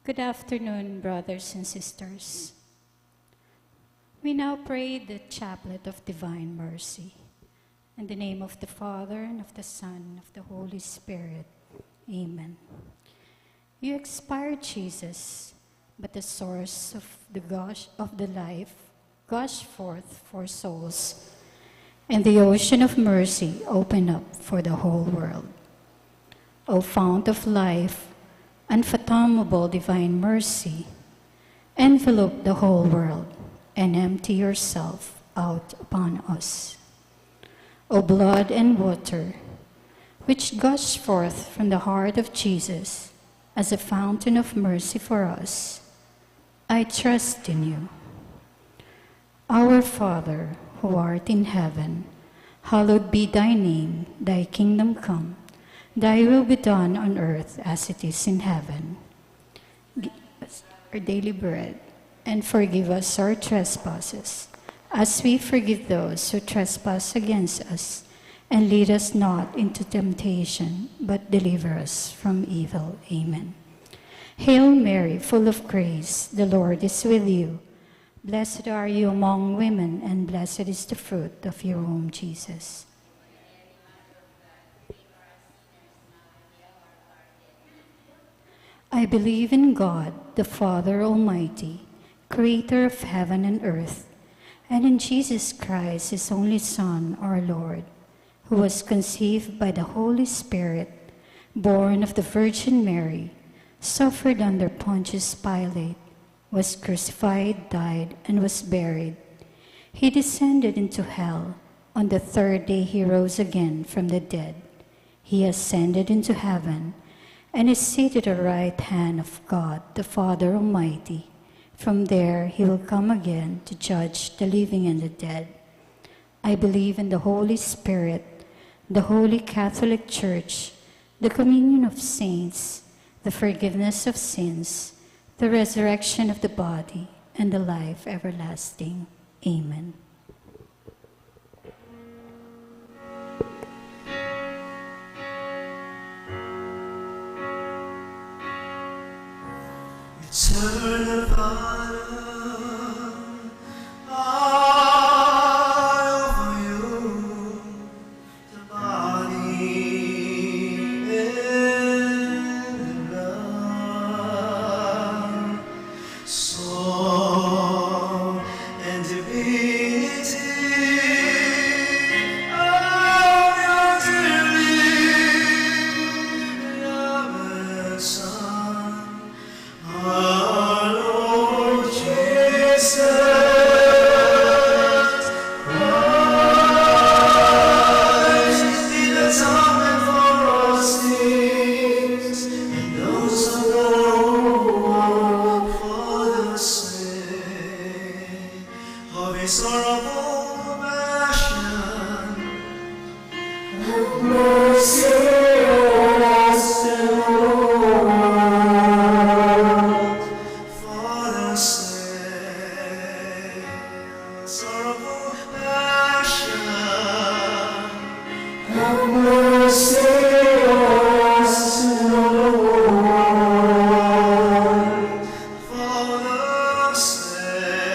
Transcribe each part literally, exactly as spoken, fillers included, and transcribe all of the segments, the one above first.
Good afternoon, brothers and sisters. We now pray the Chaplet of Divine Mercy. In the name of the Father, and of the Son, and of the Holy Spirit. Amen. You expired, Jesus, but the source of the gush of the life gushed forth for souls, and the ocean of mercy opened up for the whole world. O fount of life, unfathomable divine mercy, envelope the whole world and empty yourself out upon us. O blood and water, which gush forth from the heart of Jesus as a fountain of mercy for us, I trust in you. Our Father, who art in heaven, hallowed be thy name. Thy kingdom come. Thy will be done on earth as it is in heaven. Give us our daily bread, and forgive us our trespasses, as we forgive those who trespass against us. And lead us not into temptation, but deliver us from evil. Amen. Hail Mary, full of grace, the Lord is with you. Blessed are you among women, and blessed is the fruit of your womb, Jesus. I believe in God, the Father Almighty, creator of heaven and earth, and in Jesus Christ, his only Son, our Lord, who was conceived by the Holy Spirit, born of the Virgin Mary, suffered under Pontius Pilate, was crucified, died, and was buried. He descended into hell. On the third day he rose again from the dead. He ascended into heaven and is seated at the right hand of God, the Father Almighty. From there he will come again to judge the living and the dead. I believe in the Holy Spirit, the Holy Catholic Church, the communion of saints, the forgiveness of sins, the resurrection of the body, and the life everlasting. Amen. Eternal Father, I offer you the body and the blood, soul and divinity of your dearly beloved Son, our Lord Jesus Christ, in the atonement for our sins, and those who go for the sake of his sorrowful passion. Have mercy on us, O Lord. For the sake of sorrowful passion. Have mercy on us, O Lord. For the sake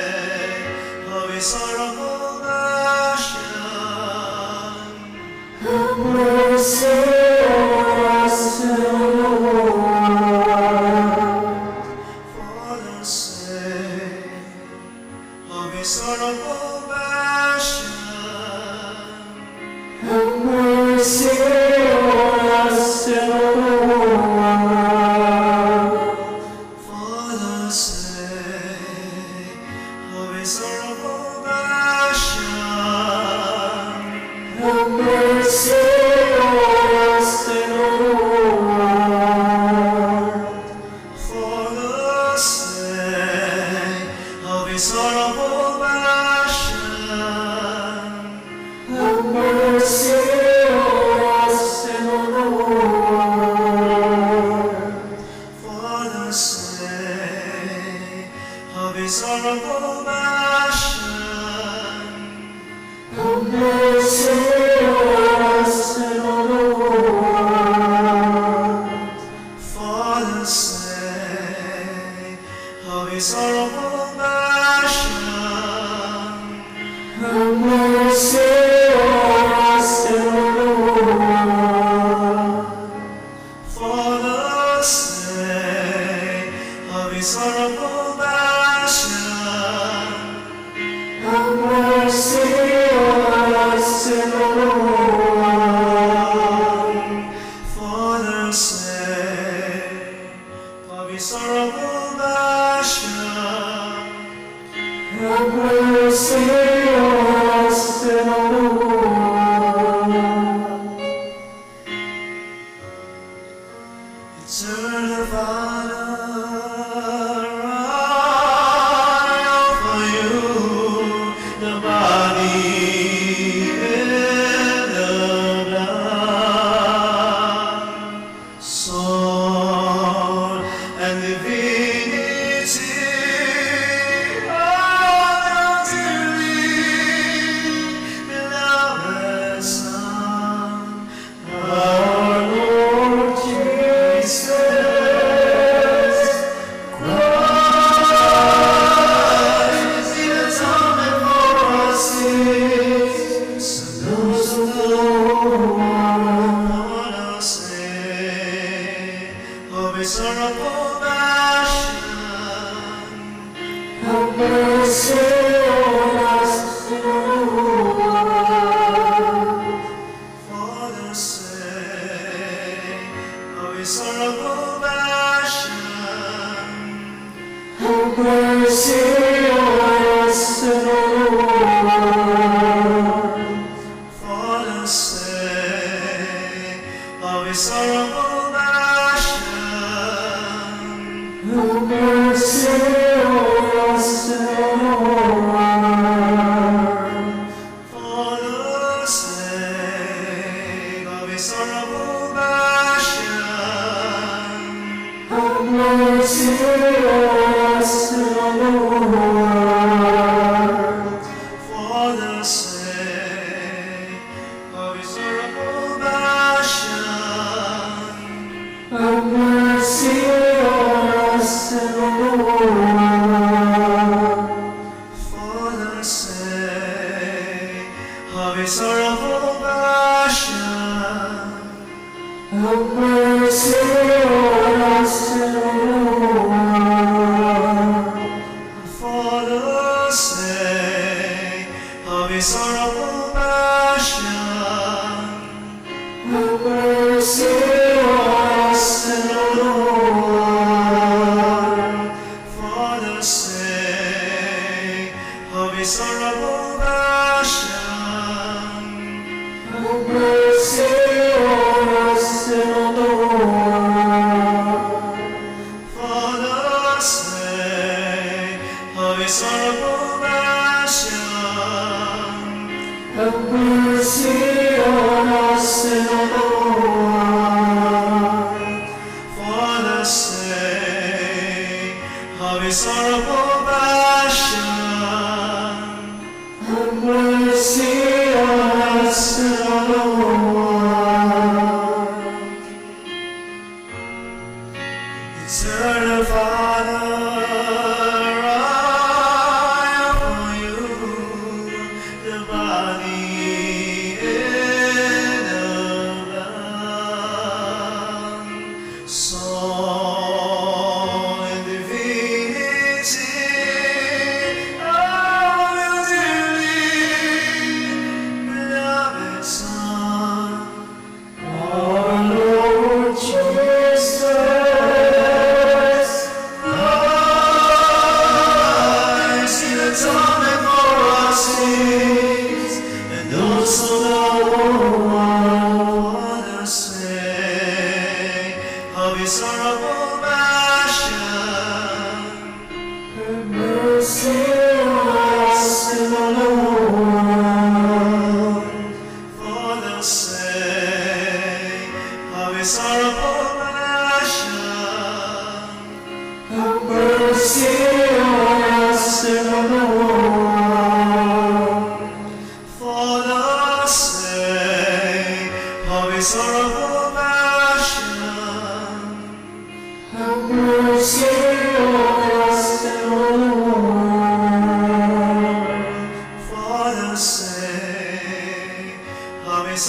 of his sorrowful passion. Have mercy on us, O Lord. For the sake of his sorrowful passion. Have mercy on us, O Lord. For the sake of his sorrowful passion. Have mercy on us, Have mercy on us, O Lord. For the sake of his sorrowful passion. Have mercy on us, O Lord. For the sake of his sorrowful passion. Have mercy on us, O Lord. Eternal Father, I offer you the body and the blood, soul and divinity of your dearly beloved Son, our Lord Jesus Christ, the atonement for our sins, and those of the whole world. For the sake of his sorrowful passion. Have mercy on us, O Lord. For the sake of his sorrowful passion. Have mercy on us, O Lord. For the sake of his sorrowful passion. Have mercy on us, O Lord. For the sake of his sorrowful passion. Have mercy on us, O Lord. For the sake of his sorrowful passion. Have mercy on us, O Lord. For the sake of his sorrowful passion. Have mercy on us, O Lord. For the sake of his sorrowful passion. Have mercy on us, O Lord. For the sake of his sorrowful passion. Have mercy on us, O Lord. For the sake of his sorrowful passion. Have mercy on us, O Lord. For the sake of his sorrowful passion. Have mercy on us, O Lord. Eternal Father, I offer you the body and the blood, soul and divinity of your dearly beloved Son, our Lord Jesus Christ, the atonement for our sins,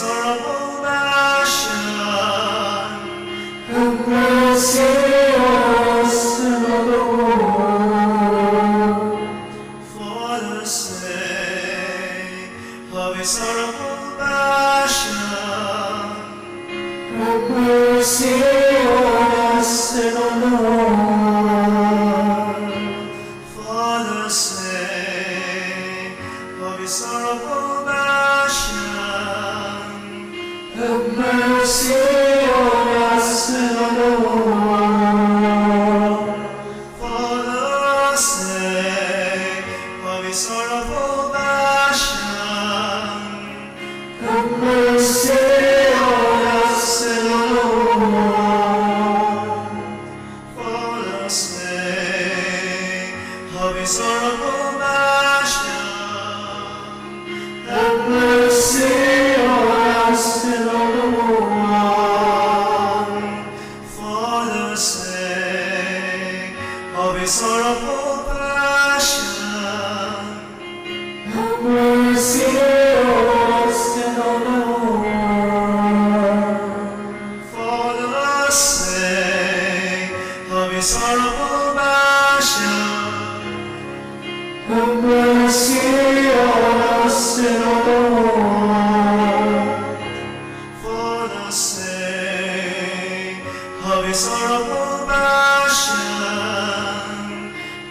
sorrowful passion, have mercy on us, O Lord. For the sake of his sorrowful passion, have mercy on us, O Lord. For the sake of his sorrowful passion, have mercy on us, O Lord. For the sake of his sorrowful passion, have mercy on us, O Lord. For the sake of his sorrowful passion, have mercy on us, O Lord. For the sake of his sorrowful passion, have mercy on us, O Lord. For the sake of his sorrowful passion, have mercy on us, O Lord. For the sake of his sorrowful passion,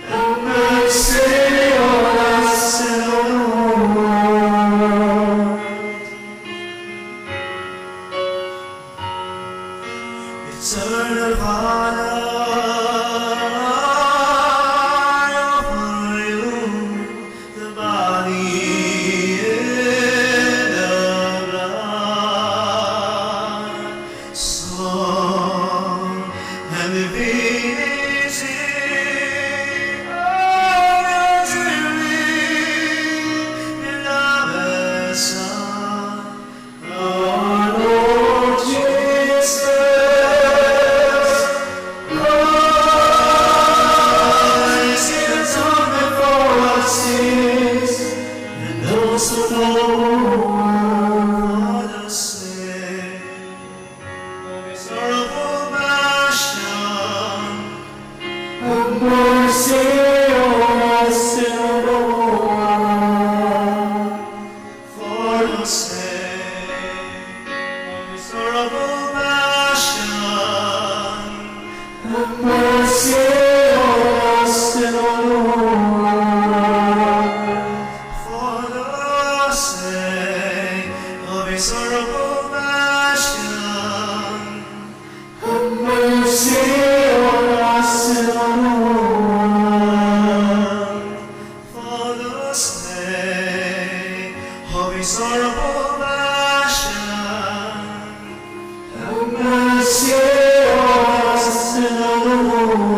have mercy on us, O Lord. Eternal Father, I offer you the body and the blood, soul and divinity of your dearly beloved Son, our Lord Jesus Christ, in atonement for our sins, and also for the sake of his sorrowful passion, have mercy on us, O Lord. For the sake of his sorrowful passion, have mercy on us, O Lord. For the sake of his sorrowful passion, have mercy on us, O Lord. For the sake of his sorrowful passion, have mercy on us, O Lord.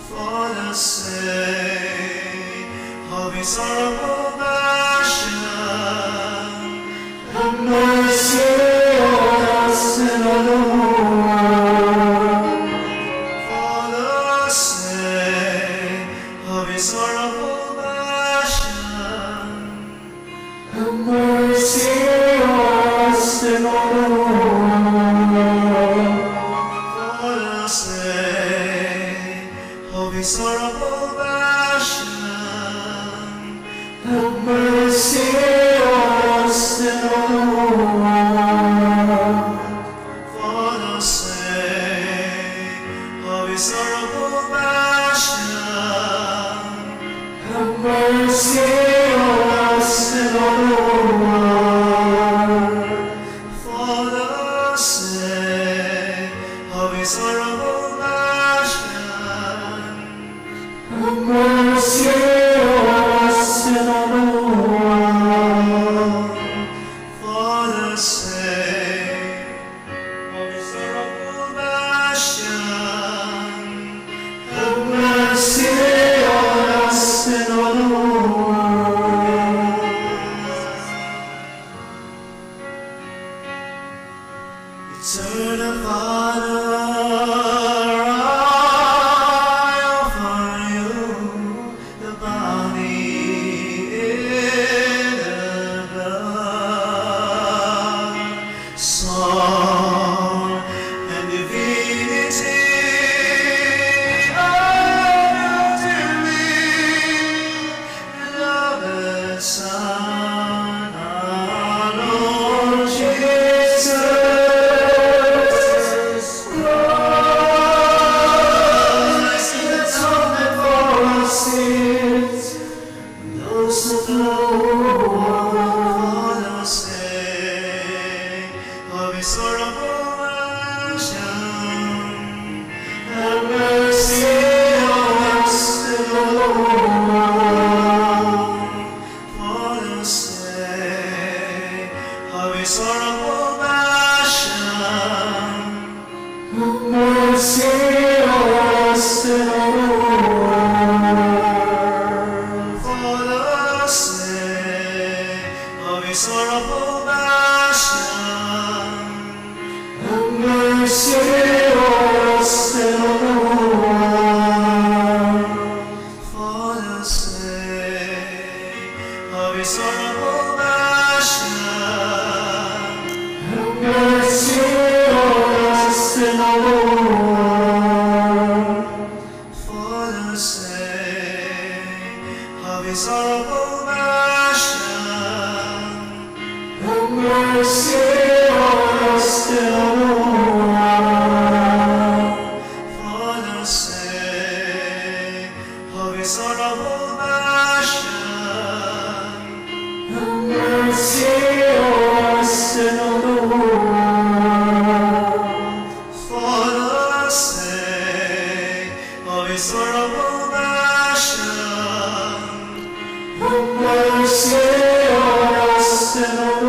For the sake of his sorrowful passion, have mercy on us, O Lord. For the sake of his sorrowful passion, have mercy on us, O Lord. For the sake of his sorrowful passion, have mercy on us, O Lord. For the sake of his sorrowful passion, have mercy on us, O Lord. For the sake of his sorrowful passion, have mercy on us, O Lord. Father's sake, of his sorrowful passion, have mercy on us, O Lord. For the sake of his sorrowful passion, have mercy on us, O Lord. For the sake of his sorrowful passion, have mercy on us, O Lord. For the sake of his sorrowful passion, have mercy on us, O Lord. For the sake of his sorrowful passion, have mercy on us, O Lord. For the sake of his sorrowful passion, have mercy on us, O Lord. For the sake of his sorrowful passion, have mercy on us, O Lord.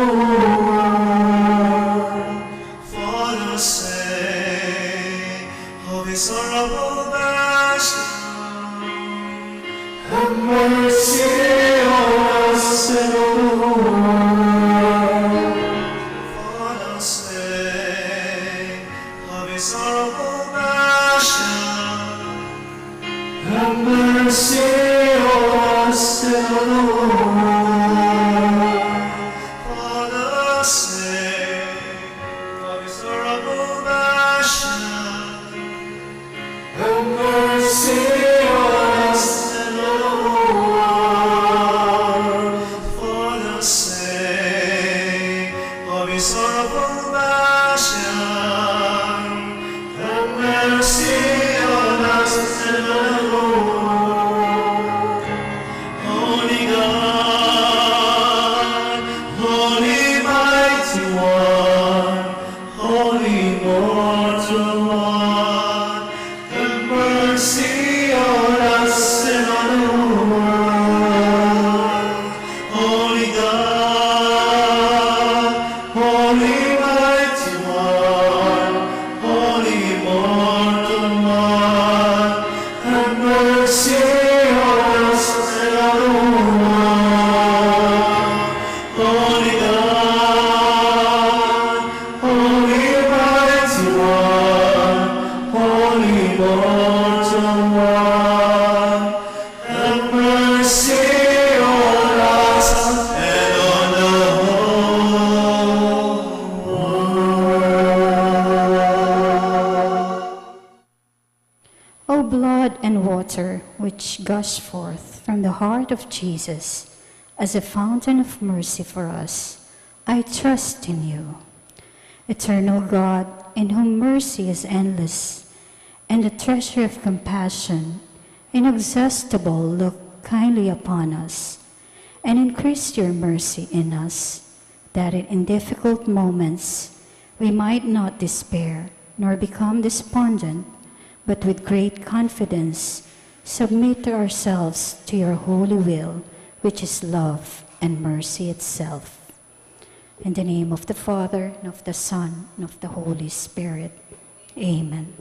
For the sake of his sorrowful passion, have mercy on us, O Lord. For the sake of his sorrowful passion, have mercy on us, O Lord. For the sake of his sorrowful passion, have mercy on us, O Lord. For the sake of his sorrowful passion, have mercy on us, O Lord. Holy God, Holy Mighty One, Holy Immortal One, have mercy on us, O Lord. Holy God, Holy Mighty One, Holy Immortal One, have mercy on us, O Lord. Holy God, Holy Mighty One, Holy Immortal One, have mercy on us and on the whole world. O blood and water which gush forth from the heart of Jesus as a fountain of mercy for us, I trust in you. Eternal God, in whom mercy is endless, and the treasure of compassion inexhaustible, look kindly upon us, and increase your mercy in us, that in difficult moments we might not despair nor become despondent, but with great confidence submit ourselves to your holy will, which is love and mercy itself. In the name of the Father, and of the Son, and of the Holy Spirit. Amen.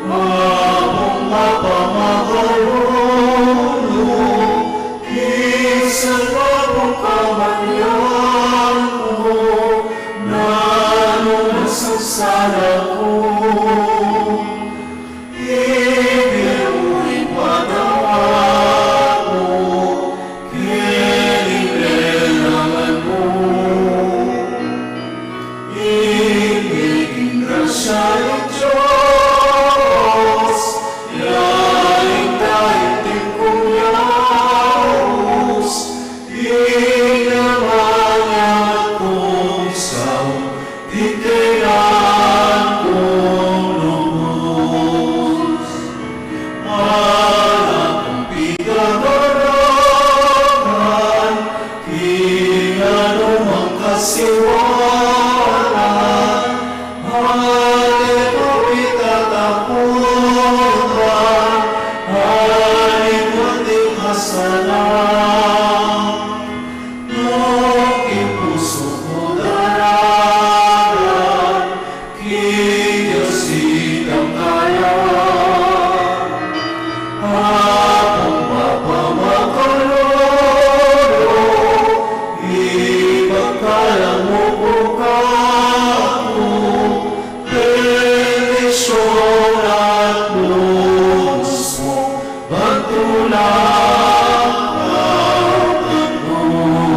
Apung mapamakalulu, king salpung kamalian ku, nanu man sala ku, ibie mu ing patawad mu, keni ing lelangan mu. Ing grasya ning Dios, yaling tainting kung yaus, ing naman ya kung sau, di kailan kung lubus. Ala kung pigagaragan, king anumang kasiwalan, ale ku pitatakutan, aning ating kasalan. Nung king pusu ku daragan, king Dios itang kayawan, Apung mapamakalulu, ipagkalub mu ku kaku, bendisyun at lubus mu, bantulan at pagkaku.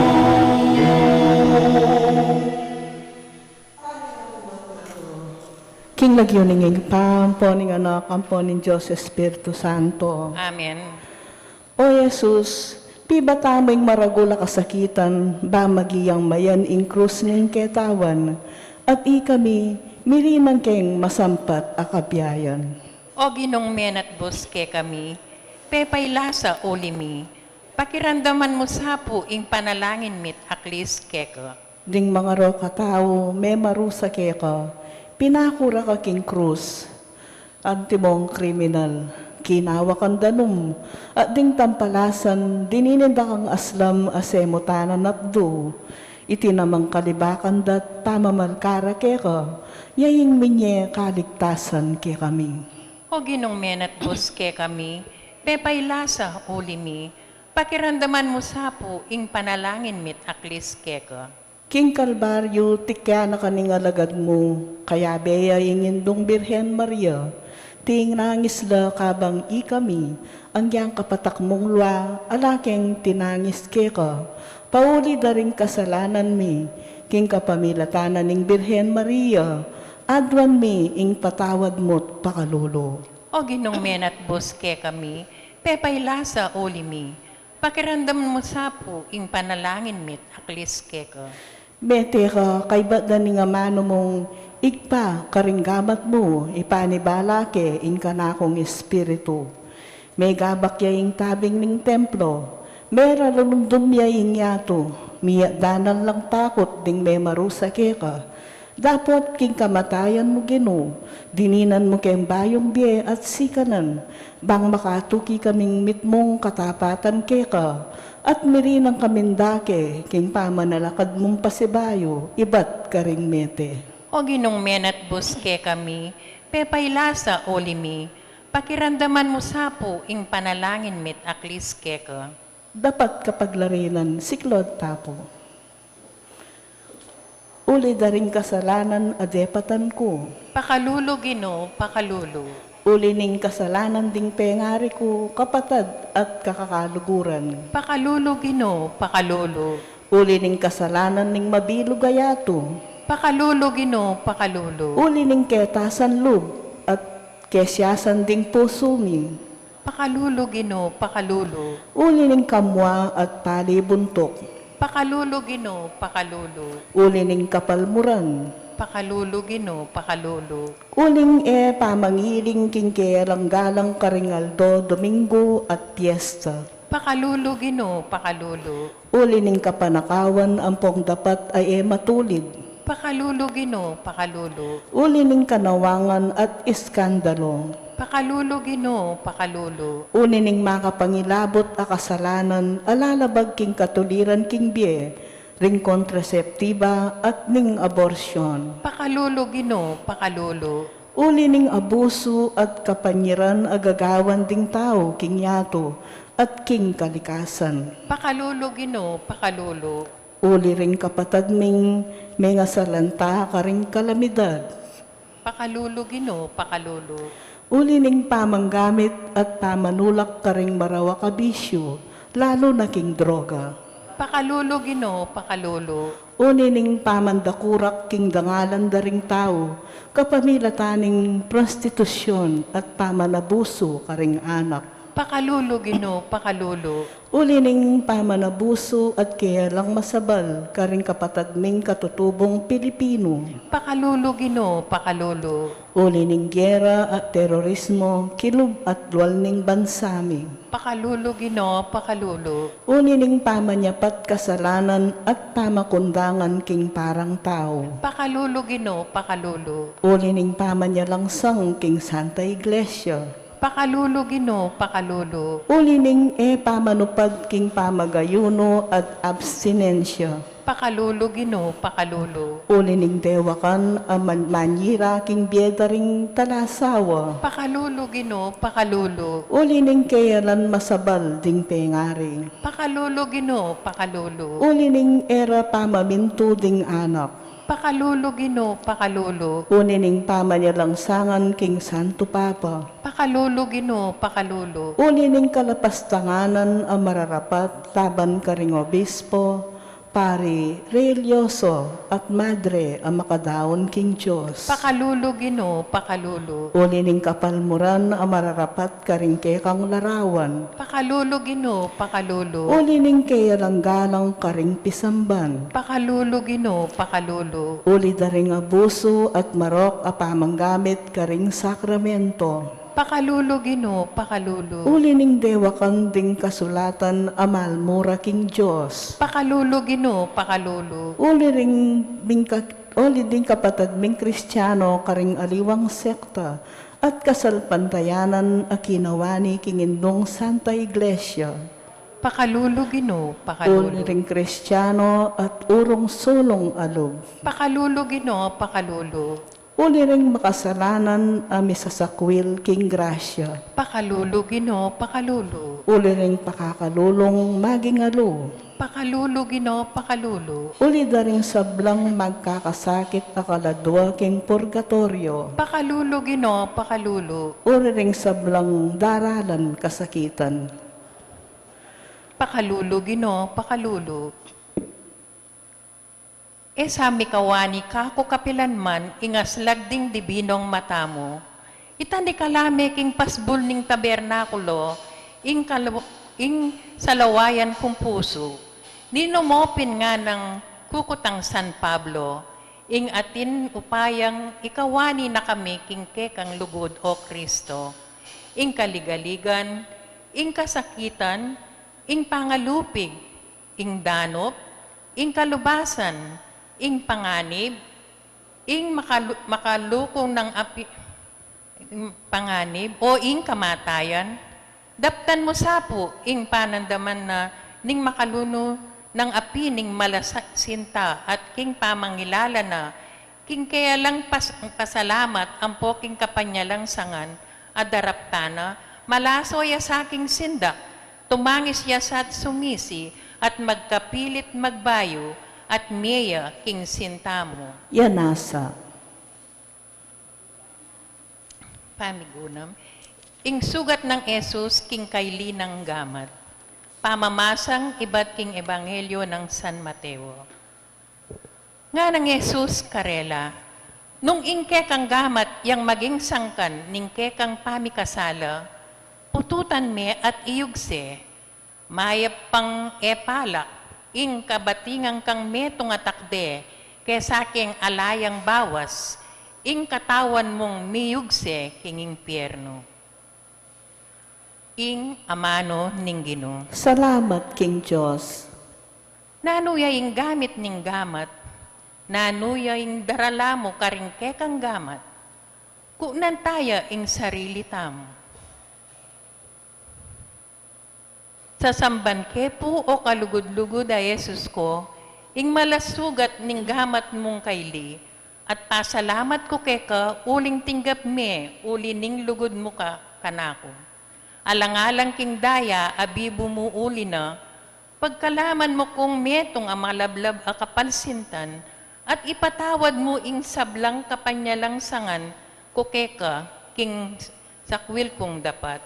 King lagyu ning Ibpa, ampo ning Anak, ampo ning Dios Espiritu Santo. Amen. O Jesus, pibata mu ing maragul a kasakitan, ba maging mayan ing krus ning ketawan, at ikami, mirinang keng masampat a kabiayan. O Ginung menatbus kekami, pepailasa uli mi, pakiramdaman mu sa pu ing panalangin mi't aklis keka. Ding mangarok a tau, memarusa keka, pinaku ra ka king krus, antimong kriminal, kinawa kang danum, at ding tampalasan, dininan da kang aslam a semutan a napdu, iti namang kalibakan da't pamamalkara keka, ya ing minye kaligtasan kekami. O Ginung menatbus kekami, pepailasa uli mi, pakiramdaman mu sa pu ing panalangin mi't aklis keka. King Kalbaryu, tikyan na ka ning alagad mu, kayabe ya ing Indung Birhen Maria, tinangis la kabang ikami, agyang kapatak mung lua, ala keng tinangis keka, pauli da ring kasalanan mi, king kapamilatan na ning Birhen Maria, aduan mi ing patawad mu't pakalulu. O Ginung menatbus kekami, pepailasa uli mi, pakiramdaman mu sa pu ing panalangin mi't aklis keka. Mete ka kaybat da ning amanu mung Ibpa karing gamat mu, ipanibala ke ing kanakung espiritu. Megabak ya ing tabing ning templo, meralulundum ya ing yatu, miyatdanan lang takut ding memarusa keka. Dapot king kamatayan mu, Ginu, dininan mu keng bayung bie at sikanan, bang makatuki kaming mitmung katapatan keka, at mirinang kaming dake king pamanalakad mung pasibayu ibat karing mete. O Ginung menatbus kekami, pepailasa uli mi, pakiramdaman mu sa pu ing panalangin mi't aklis keka. Dapat kapaglarinan, siklaud ta pu. Uli da ring kasalanan a depatan ku. Pakalulu, Ginu, pakalulu. Uli ning kasalanan ding pengari ku, kapatad at kakakaluguran. Pakalulu, Ginu, pakalulu. Uli ning kasalanan ning mabilug a yatu. Pakalulu, Ginu, pakalulu. Uli ning ketasan lub at kesiasan ding pusu mi. Pakalulu, Ginu, pakalulu. Uli ning kamua at pali buntuk. Pakalulu, Ginu, pakalulu. Uli ning kapalmuran. Pakalulu, Ginu, pakalulu. Uling e pamangiling king kealang-galang karing aldo Domingo at piesta. Pakalulu, Ginu, pakalulu. Uli ning kapanakawan ampong dapat a e matulid. Pakalulu, Ginu, pakalulu. Uli ning kanawangan at iskandalu. Pakalulu, Ginu, pakalulu. Uli ning makapangilabut a kasalanan a lalabag king katuliran king bie, ring kontraseptiba at ning abortion. Pakalulu, Ginu, pakalulu. Uli ning abusu at kapanyiran a gagawan ding tau king yatu at king kalikasan. Pakalulu, Ginu, pakalulu. Uli ring kapatad ming mengasalanta karing kalamidad. Pakalulu, Ginu, pakalulu. Uli ning pamanggamit at pamanulak karing marawak a bisyu, lalu na king droga. Pakalulu, Ginu, pakalulu. Uli ning pamandakurak king dangalan da ring tau, kapamilatan ning prostitusyon at pamanabusu karing anak. Pakalulu, Ginu, pakalulu. Uli ning pamanabusu at kealang masabal karing kapatad ming katutubung Pilipinu. Pakalulu, Ginu, pakalulu. Uli ning gera at terorismo kilub at lual ning bansa mi. Pakalulu, Ginu, pakalulu. Uli ning pamanyapat kasalanan at pamakundangan king parang tau. Pakalulu, Ginu, pakalulu. Uli ning pamanyalangsang king Santa Iglesia. Pakalulu, Ginu, pakalulu. Uli ning e pamanupad king pamagayunu at abstinensya. Pakalulu, Ginu, pakalulu. Uli ning dewakan a man-, manyira king bie da ring talasawa. Pakalulu, Ginu, pakalulu. Uli ning kealan masabal ding pengari. Pakalulu, Ginu, pakalulu. Uli ning e ra pamamintu ding anak. Pakalulu, Ginu, pakalulu. Uli ning pamanyalangsangan king Santo Papa. Pakalulu, Ginu, pakalulu. Uli ning kalapastanganan a mararapat laban karing obispo, pari, relihioso, at madre a makadaun king Dios. Pakalulu, Ginu, pakalulu. Uli ning kapalmuran a mararapat karing kekang larawan. Pakalulu, Ginu, pakalulu. Uli ning kealang galang karing pisamban. Pakalulu, Ginu, pakalulu. Uli da ring abusu at marok a pamanggamit karing sakramento. Pakalulu, Ginu, pakalulu. Uli ning dewakan ding kasulatan a malmura king Dios. Pakalulu, Ginu, pakalulu. Uli ring ding ka-, uli ding kapatad ming Kristiano karing aliwang sekta at kasalpantayanan a kinawani king Indung Santa Iglesia. Pakalulu, Ginu, pakalulu. Uli ring Kristiano at urung sulung a lub. Pakalulu, Ginu, pakalulu. Uli ring makasalanan a misasakwil king grasya. Pakalulu, Ginu, pakalulu. Uli ring pakakalulung maging alu. Pakalulu, Ginu, pakalulu. Uli da ring sablang magkakasakit a kaladwa king purgatoryo. Pakalulu, Ginu, pakalulu. Uli ring sablang daralan kasakitan. Pakalulu, Ginu, pakalulu. E sa mikawani kaku kapilan man ing aslag ding dibinong mata mu. Itani ka la me king pasbul ning tabernakulo ing kalu-, ing salawayan kung pusu. Ninu mu pin nganang kukutang San Pablo, ing atin upayang ikawani na kami king kekang lugud, O Kristo. Ing kaligaligan, ing kasakitan, ing pangalupig, ing danup, ing kalubasan, ing panganib, ing makalu-, makalukung nang api, ing panganib, o ing kamatayan, daptan mu sa pu ing panandaman na ning makalunu nang api ning malasinta at king pamangilala na king kealang pas-, pasalamat ampo king kapanyalangsangan a daraptan na, malaso ya sa king sinda, tumangis ya sa at sumisi, at magkapilit magbayu, at mie ya king sinta mu. Yana sa. Pamigunam. Ing sugat nang Jesus king kaili nang gamat. Pamamasang ibat king Ebanghelyo nang San Mateo. Nganang Jesus karela, nung ing kekang gamat yang maging sangkan ning kekang pamikasala, pututan me at iyugse, mayap pang e palak ing kabatingan kang metung a takbe kesa king ala yang bawas, ing katawan mung miyugse king impiernu. Ing amanu ning Ginu. Salamat king Dios. Nanu ya ing gamit ning gamat? Nanu ya ing darala mu karing kekang gamat? Kunan taya ing sarili tamu. Sasamban ke pu, o kalugud-lugud a Jesus ko, Ing malasugat ning gamat mung kaili, at pasalamat ku keka uling tinggap me uli ning lugud mu ka kanaku. Alang-alang king daya a bibu mu uli na, pagkalaman mu kung metung a malablab a kapalsintan, at ipatawad mu ing sablang kapanyalangsangan ku keka king sakwil kung dapat.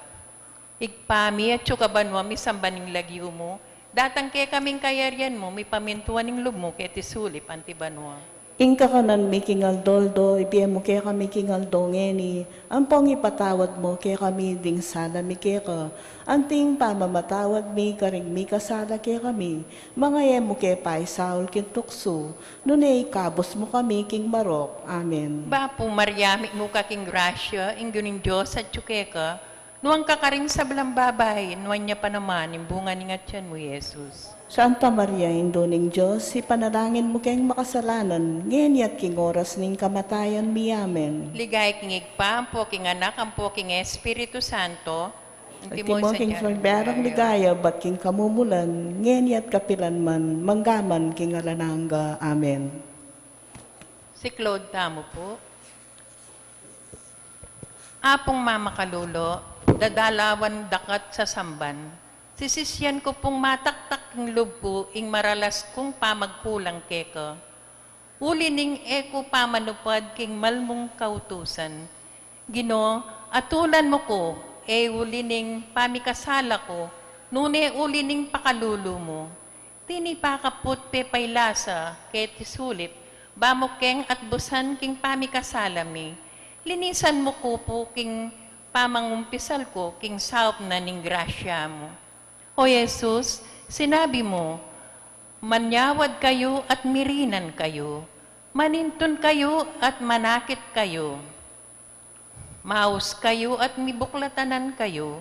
Ibpa mi, atsu ka banua, misamban ing lagyu mu, datang kekami ing kayarian mu, mipamintuan ing lub mu keti sulip anti banua. Ing kakanan mi king aldo-aldo ibie mu kekami king aldo ngeni, ampong ipatawad mu kekami ding sala mi keka, anti ing pamamatawad mi karing mikasala kekami, manga e mu ke paisaul king tuksu, nune ikabus mu kami king marok. Amen. Bapu Maria, mitmu ka king grasya, ing Ginung Dios atsu keka, nuan ka karing sablang babai, nuan ya pa naman ing bunga ning atian mu, Jesus. Santa Maria, Indu ning Dios, ipanalangin mu keng makasalanan, ngeni at king oras ning kamatayan mi. Amen. Ligaya king Ibpa, ampo king Anak, ampo king Espiritu Santo. Antimo king king pagberang ligaya, bat king kamumulan, ngeni at kapilan man, manggaman king alang angga. Amen. Siklaud tamu pu. Apung mamakalulu, dadalawan dakat sasamban, sisisyan ku pung mataktak king lub ku ing maralas kung pamagkulang keka, uli ning e ku pamanupad king malmung kautusan. Ginu, atulan mu ku, e uli ning pamikasala ku, nune uli ning pakalulu mu. Tinipa ka pu't pepailasa keti sulip, ba mu keng atbusan king pamikasala mi. Linisan mu ku pu king pamangumpisal ku king saup na ning grasya mu. O Jesus, sinabi mu, manyawad kayu at mirinan kayu, manintun kayu at manakit kayu, maus kayu at mibuklatanan kayu.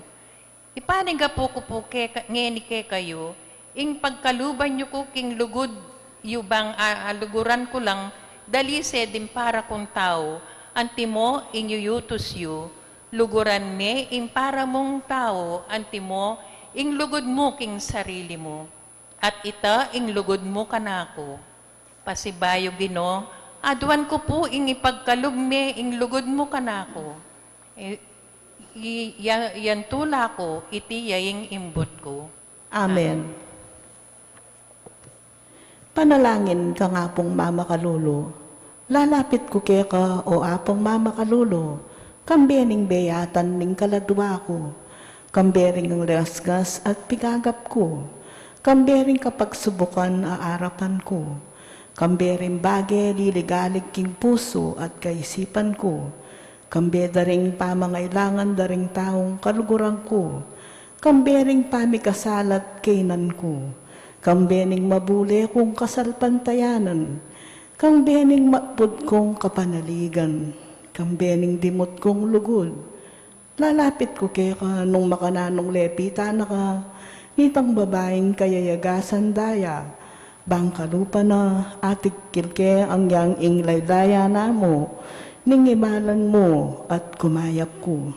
Ipanigapu ku pu keka, ngeni kekayu, ing pagkaluban yu ku king lugud yu bang a, a luguran ku lang dalise ding para kung tau, antimo ing yuyutus yu, luguran me ing para mung tau, antimo ing lugud mu king sarili mu. At ita ing lugud mu kanaku. Pasibayu Ginu, aduan ku pu ing ipagkalub me ing lugud mu kanaku. I, i, ya, yan tula ku, iti ya ing imbut ku. Amen. Amen. Panalangin kang Apung Mamakalulu. Lalapit ku keka, o Apung Mamakalulu, kambe ning beyatan ning kaladua ku, kambe ring ngasngas at pigagap ku, kambe ring kapagsubukan a arapan ku, kambe ring bage liligalig king pusu at kaisipan ku, kambe da ring pamangailangan da ring taung kaluguran ku, kambe ring pamikasalat kaynan ku, kambe ning mabule kung kasalpantayanan, kambe ning mapud kung kapanaligan, kambe ning dimut kung lugud. Lalapit ku keka nung makananung lepitan na ka nitang babaing kayayagasan daya, bang kalupa na atigkil ke angyang ing laylaya na mu, ning imalan mu at kumayap ku.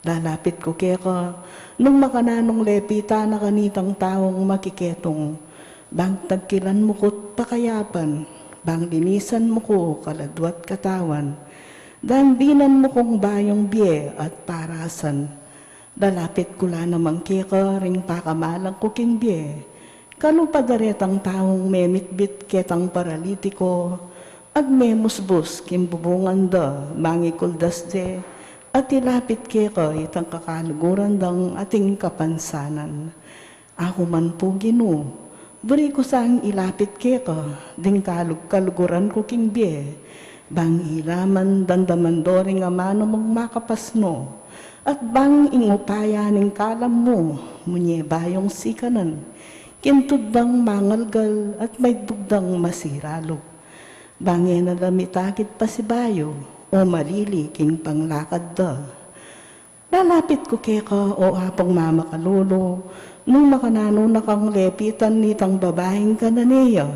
Lalapit ku keka nung makananung lepitan na ka nitang taung makiketung, bang tagkilan mu ku't pakayapan, bang linisan mu ku kaladua't katawan, dandinan mu kung bayung bie at parasan. Lalapit ku la naman keka ring pakamalan ku king bie, kalupa da retang taung memitbit ketang paralitiko, at memusbus king bubungan da, mangikuldas de, at ilapit keka itang kakaluguran dang ating kapansanan. Aku man pu Ginu, buri ku sang ilapit keka ding kalug-kaluguran ku king bie, bang ila man dandaman do ring amanu mung makapasnu, at bang ing upaya ning kalam mu munye bayung sikanan, king tuddang mangalgal at maibugdang masiralug. Bang e na la mitakit pasibayu o malili king panglakad da. Lalapit ku keka, o Apung Mamakalulu, nung makananu na kang lepitan nitang babaing Cananea,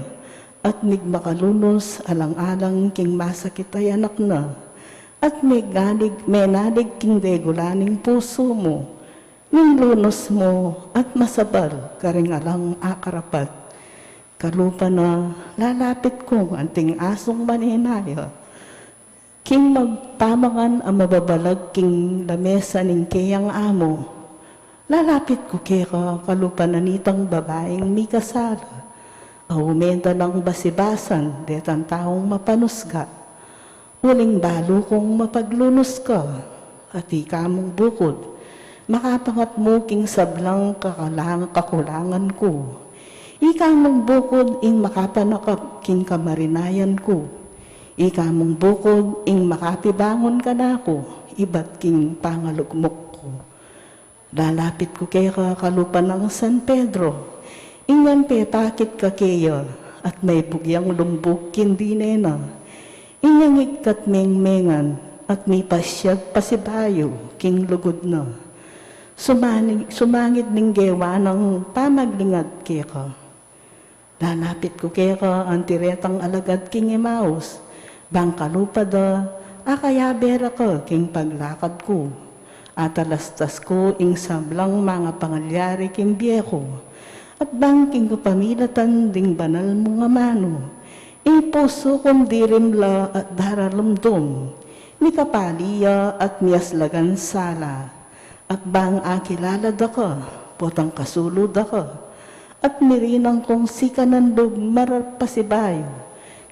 at migmakalulus alang-alang king masakit a anak na, at megalig, menalig king degula ning pusu mu, ning lunus mu at masabal karing alang akarapat. Kalupa na, lalapit kung anting asung maninaya. King magpamangan a mababalag king lamesa ning keyang amo. Lalapit ku keka kalupa na nitang babaing mikasala. A umenda nang basibasan detang taung mapanusga. Uling balu kung mapaglunus ka, at ika mung bukud, makapangat mu king sablang kakalang-, kakulangan ku. Ika mung bukud ing makapanakap king kamarinayan ku. Ika mung bukud ing makapibangun kanaku, ibat king pangalugmok ku. Lalapit ku keka kalupa nang San Pedro, inyang pepakit ka keya, at maybugyang lumbug king dine na, inyang ikatmengmengan, at mipasyag pasibayu king lugud na. Sumani-, sumangid ning gewa nang pamaglingad keka. Lalapit ku keka anti retang alagad king Emaus, bang kalupa da, akayabe ra ka king paglakad ku. Atalastas ku ing sablang mangapangalyari king bie ku, at bang king kapamilatan ding banal mung amanu, ing pusu kung dirimla at daralumdum, mikapali ya at miaslagan sala. At bang akilala da ka, potang kasulu da ka, at mirinang kung sikanan lub mararpasibayu,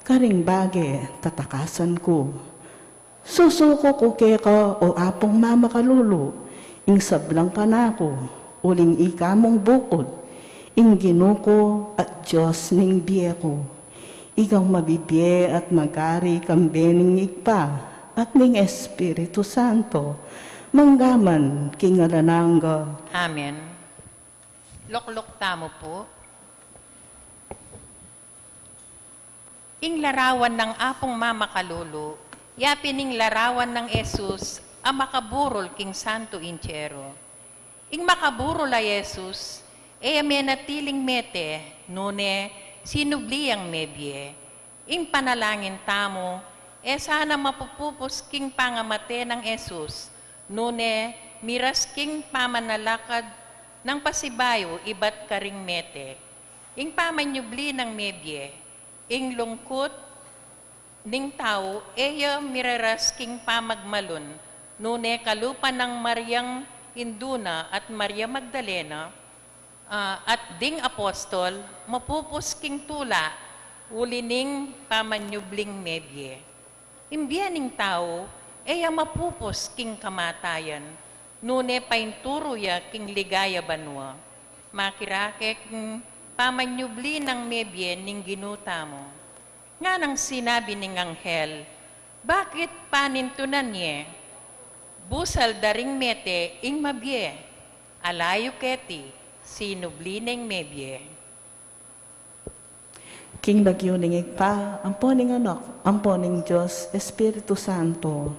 karing bage tatakasan ku. Susuku ku keka, o Apung mamakalulu, ing sablang kanaku, uling ika mung bukud, ing Ginu ku at Dios ning bie ku. Ikang mabibie at magari kambe ning Ibpa, at ning Espiritu Santo, manggaman king alang angga. Amen. Lukluk tamu pu. Ing larawan nang Apung mamakalulu, yapin ing larawan nang Jesus a makaburul king Santo Intiero. Ing makaburul a Jesus, e ya menatiling mete, nune sinubli yang mebie. Ing panalangin tamu, e sana mapupupus king pangamate nang Jesus, nune miras king pamanalakad nang pasibayu ibat karing mete. Ing pamanyubli nang mebie, ing lungkut ning tau, e ya miraras king pamagmalun, nune kalupa nang Mariang indu na at Maria Magdalena, ah, at ding apostol, mapupus king tula, uli ning pamanyubling mebie. Ing bie ning tau, e ya mapupus king kamatayan, nune painturu ya king ligaya banua. Makirake king pamanyubli nang mebie ning Ginu tamu. Nganang sinabi ning anghel, "Bakit panintunan ye? Busal da ring mete ing mabie. Ala yu keti, sinubli neng mebie." King lagyu ning Ibpa, ampo ning Anak, ampo ning Dios Espiritu Santo.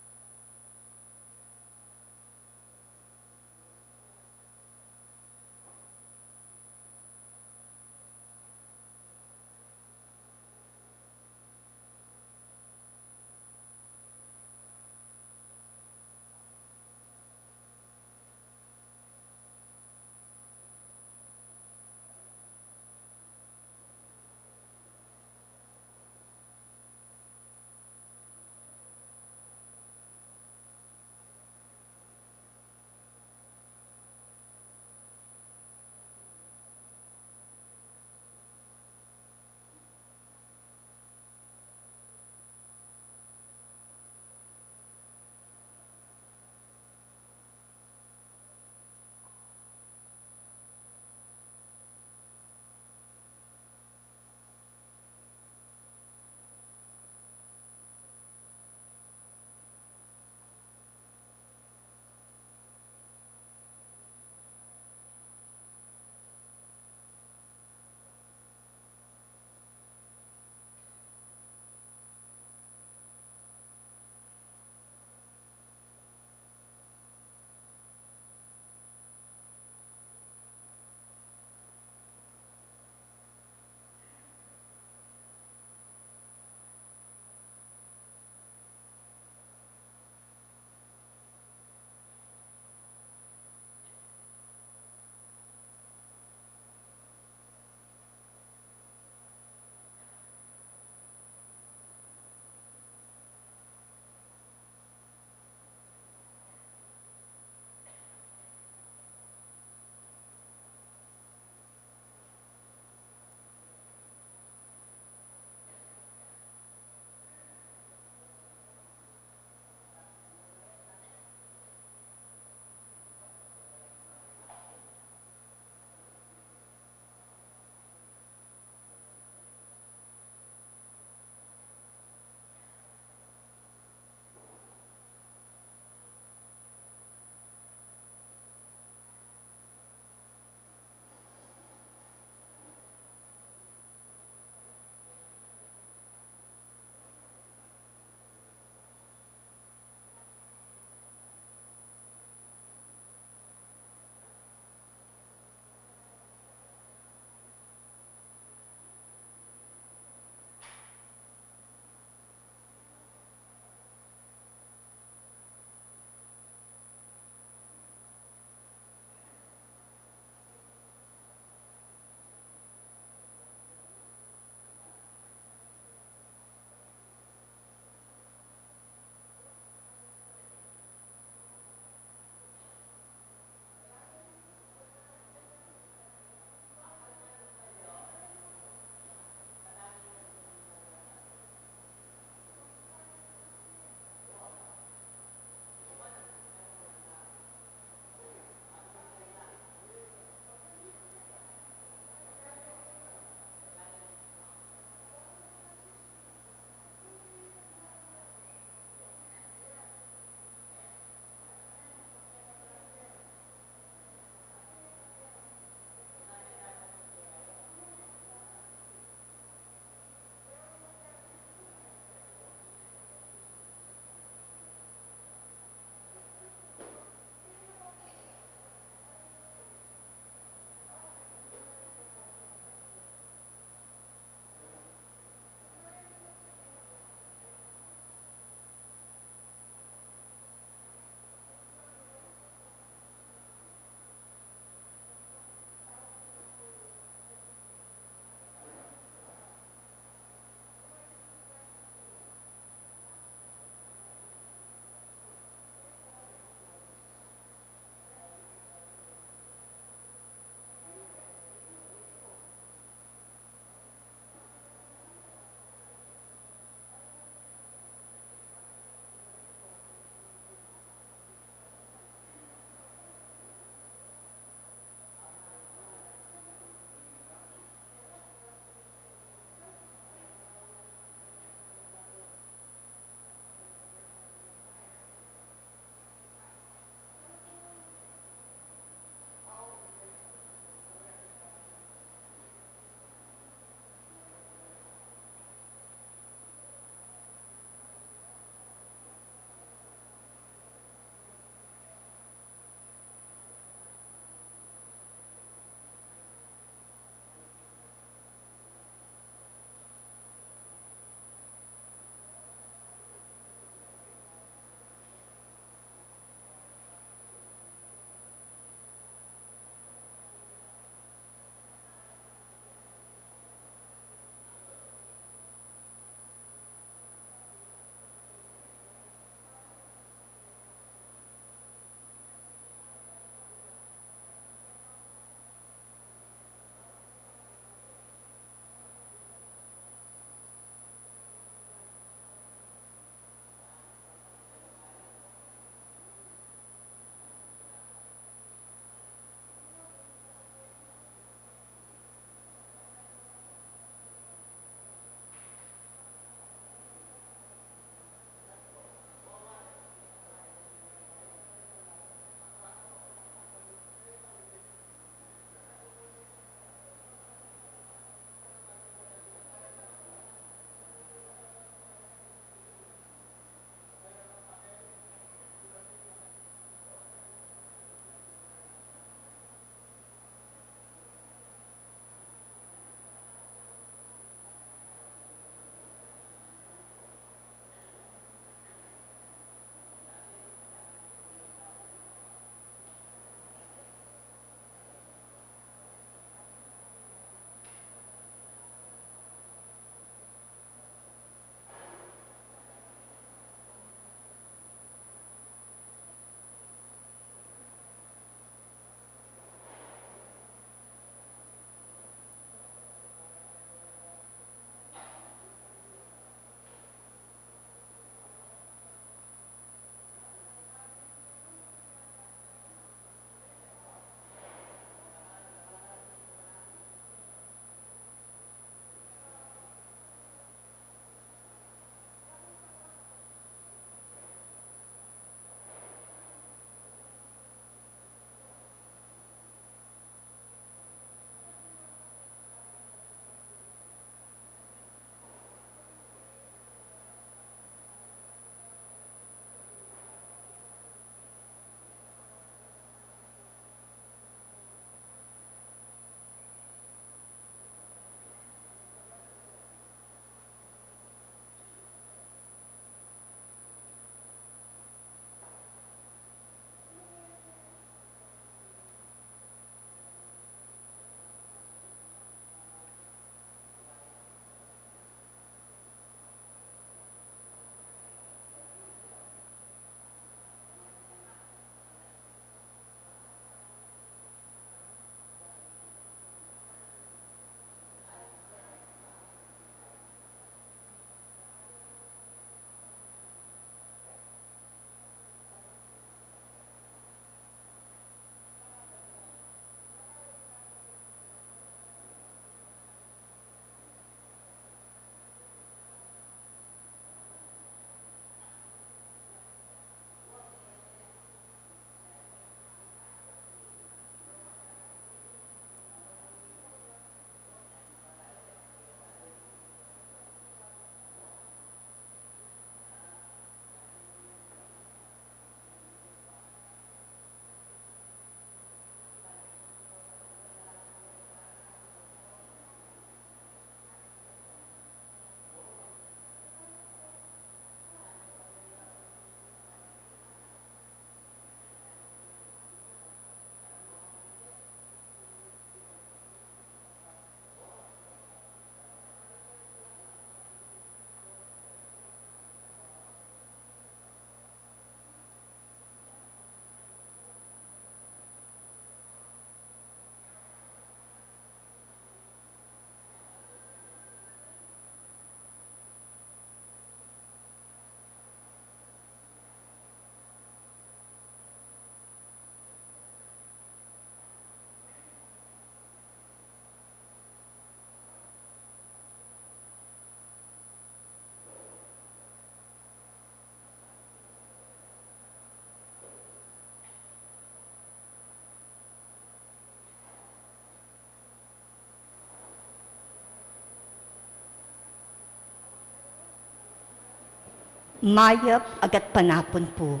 Mayap a gatpanapun pu.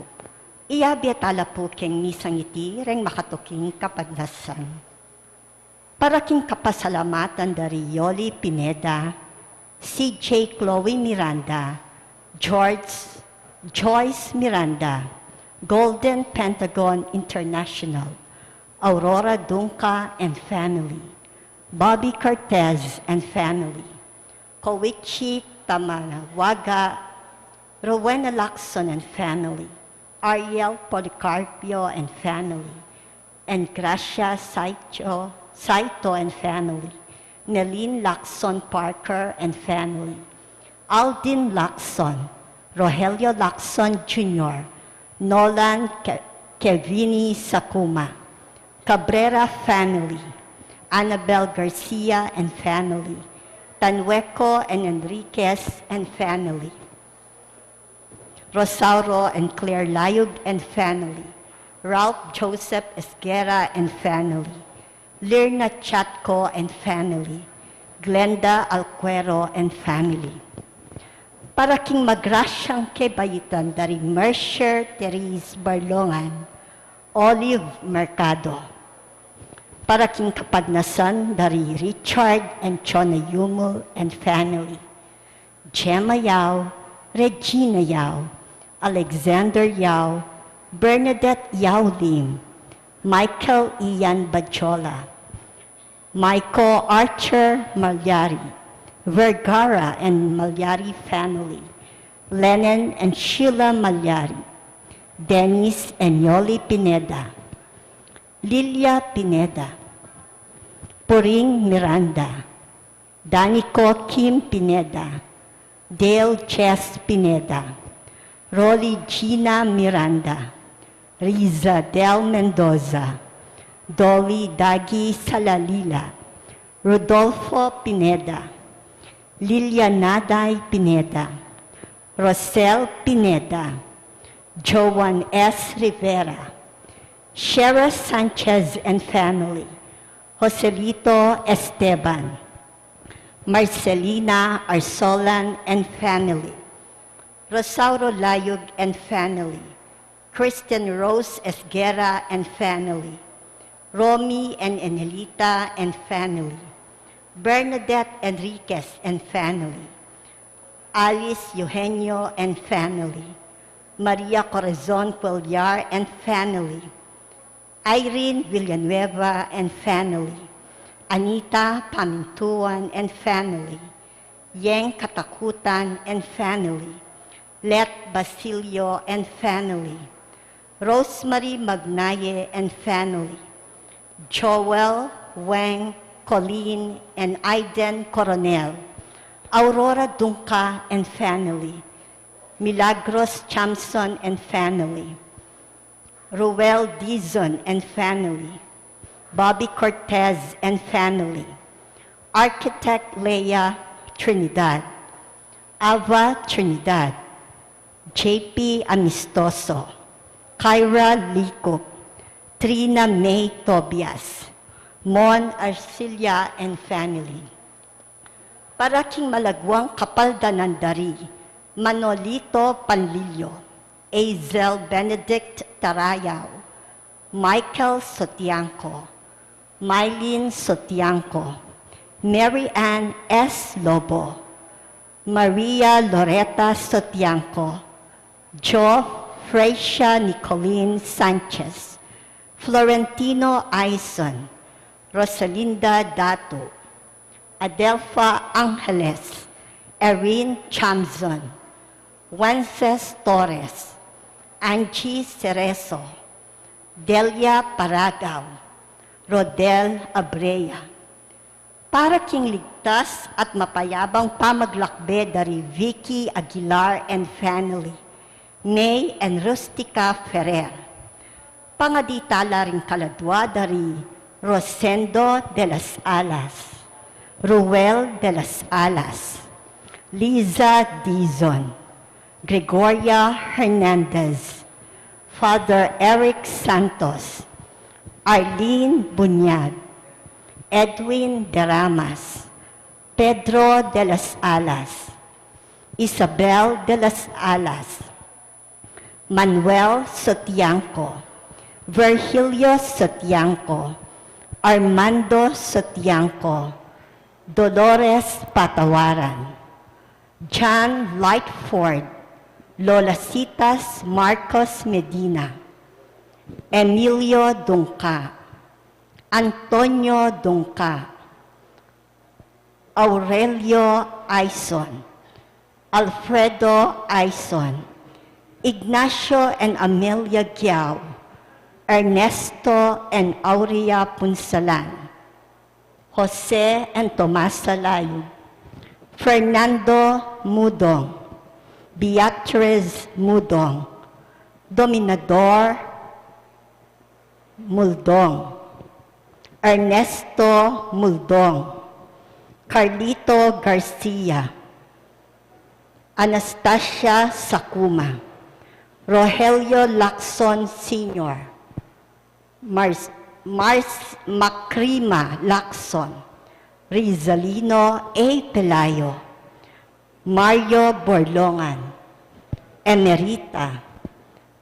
Iyabe tala pu king misang iti reng makatuking kapagnasan. Para king kapasalamatan da ri Yoli Pineda, C J Chloe Miranda, George, Joyce Miranda, Golden Pentagon International, Aurora Dunca and family, Bobby Cortez and family, Koichi Tamanawaga, Rowena Lacson and family, Ariel Policarpio and family, and Gracia Saito, Saito and family, Nelin Lacson Parker and family, Aldin Lacson, Rogelio Lacson Junior, Nolan Ke-, Kevini Sakuma, Cabrera family, Annabel Garcia and family, Tanueco and Enriquez and family, Rosauro and Claire Layug and family, Ralph Joseph Esguerra and family, Lirna Chatco and family, Glenda Alcuero and family. Para king magrasyang kebaitan da ri Mercier Therese Barlongan, Olive Mercado. Para king kapagnasan da ri Richard and Chona Yumul and family, Gemma Yao, Regina Yao, Alexander Yao, Bernadette Yao Lim, Michael Ian Bajola, Michael Archer Malyari, Vergara and Malyari family, Lennon and Sheila Malyari, Dennis and Yoli Pineda, Lilia Pineda, Puring Miranda, Danico Kim Pineda, Dale Chess Pineda, Rolly Gina Miranda, Riza Del Mendoza, Dolly Dagi Salalila, Rodolfo Pineda, Lilia Naday Pineda, Rosel Pineda, Joan S Rivera, Shera Sanchez and family, Joselito Esteban, Marcelina Arsolan and family, Rosauro Layug and family, Kristen Rose Esguerra and family, Romy and Enelita and family, Bernadette Enriquez and family, Alice Eugenio and family, Maria Corazon Cuellar and family, Irene Villanueva and family, Anita Pamintuan and family, Yeng Katakutan and family, Let Basilio and family, Rosemary Magnaye and family, Joel, Weng, Colleen, and Aiden Coronel, Aurora Dunca and family, Milagros Chamson and family, Ruel Dizon and family, Bobby Cortez and family, Architect Leia Trinidad, Ava Trinidad, J P Amistoso, Kyra Licop, Trina May Tobias, Mon Arcilia and family. Para king malagwang kapaldanan da ri Manolito Panlilio, Azel Benedict Tarayao, Michael Sotiangco, Mylene Sotiangco, Mary Ann S Lobo, Maria Loretta Sotiangco, Joe Fracia Nicolene Sanchez, Florentino Aison, Rosalinda Datu, Adelfa Angeles, Erin Chamzon, Wences Torres, Angie Cerezo, Delia Paragao, Rodel Abrea. Para king ligtas at mapayabang pamaglakbe da ri Vicky Aguilar and family, May and Rustica Ferrer. Pangadi tala ring kaladua da ri Rosendo de las Alas, Ruel de las Alas, Liza Dizon, Gregoria Hernandez, Father Eric Santos, Arlene Bunyag, Edwin Deramas, Pedro de las Alas, Isabel de las Alas, Manuel Sotiangco, Virgilio Sotiangco, Armando Sotiangco, Dolores Patawaran, John Lightford, Lolasitas Marcos Medina, Emilio Dungca, Antonio Dungca, Aurelio Aison, Alfredo Aison, Ignacio and Amelia Giao, Ernesto and Aurea Punsalan, Jose and Tomasa Layug, Fernando Mudong, Beatriz Mudong, Dominador Muldong, Ernesto Muldong, Carlito Garcia, Anastasia Sakuma, Rogelio Lacson Senior, Mars, Mars Macrima Lacson, Rizalino A. Pelayo, Mario Borlongan, Emerita,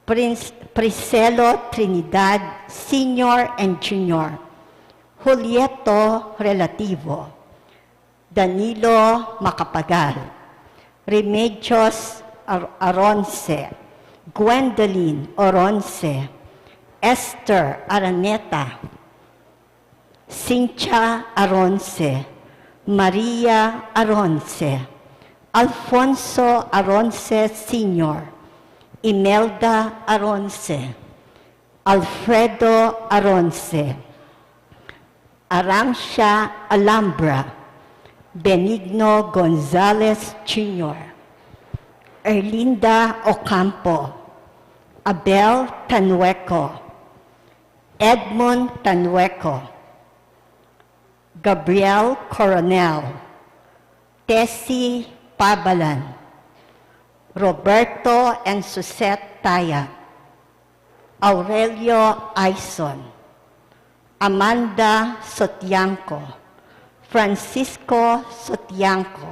Prince, Priscelo Trinidad Senior and Junior, Julieto Relativo, Danilo Macapagal, Remedios Ar-, Aronce, Gwendolyn Oronce, Esther Araneta, Cynthia Aronce, Maria Aronce, Alfonso Aronce Senior, Imelda Aronce, Alfredo Aronce, Arancia Alhambra, Benigno Gonzalez Junior, Erlinda Ocampo, Abel Tanueco, Edmund Tanueco, Gabriel Coronel, Tessie Pabalan, Roberto and Suzette Taya, Aurelio Aison, Amanda Sotiangco, Francisco Sotiangco,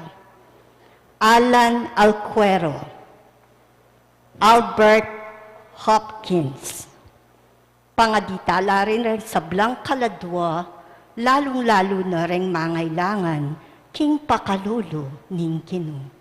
Alan Alcuero, Albert Hopkins. Pangadi tala rin reng sablang kaladua, lalung-lalu na reng mangailangan king pakalulu ning Ginu.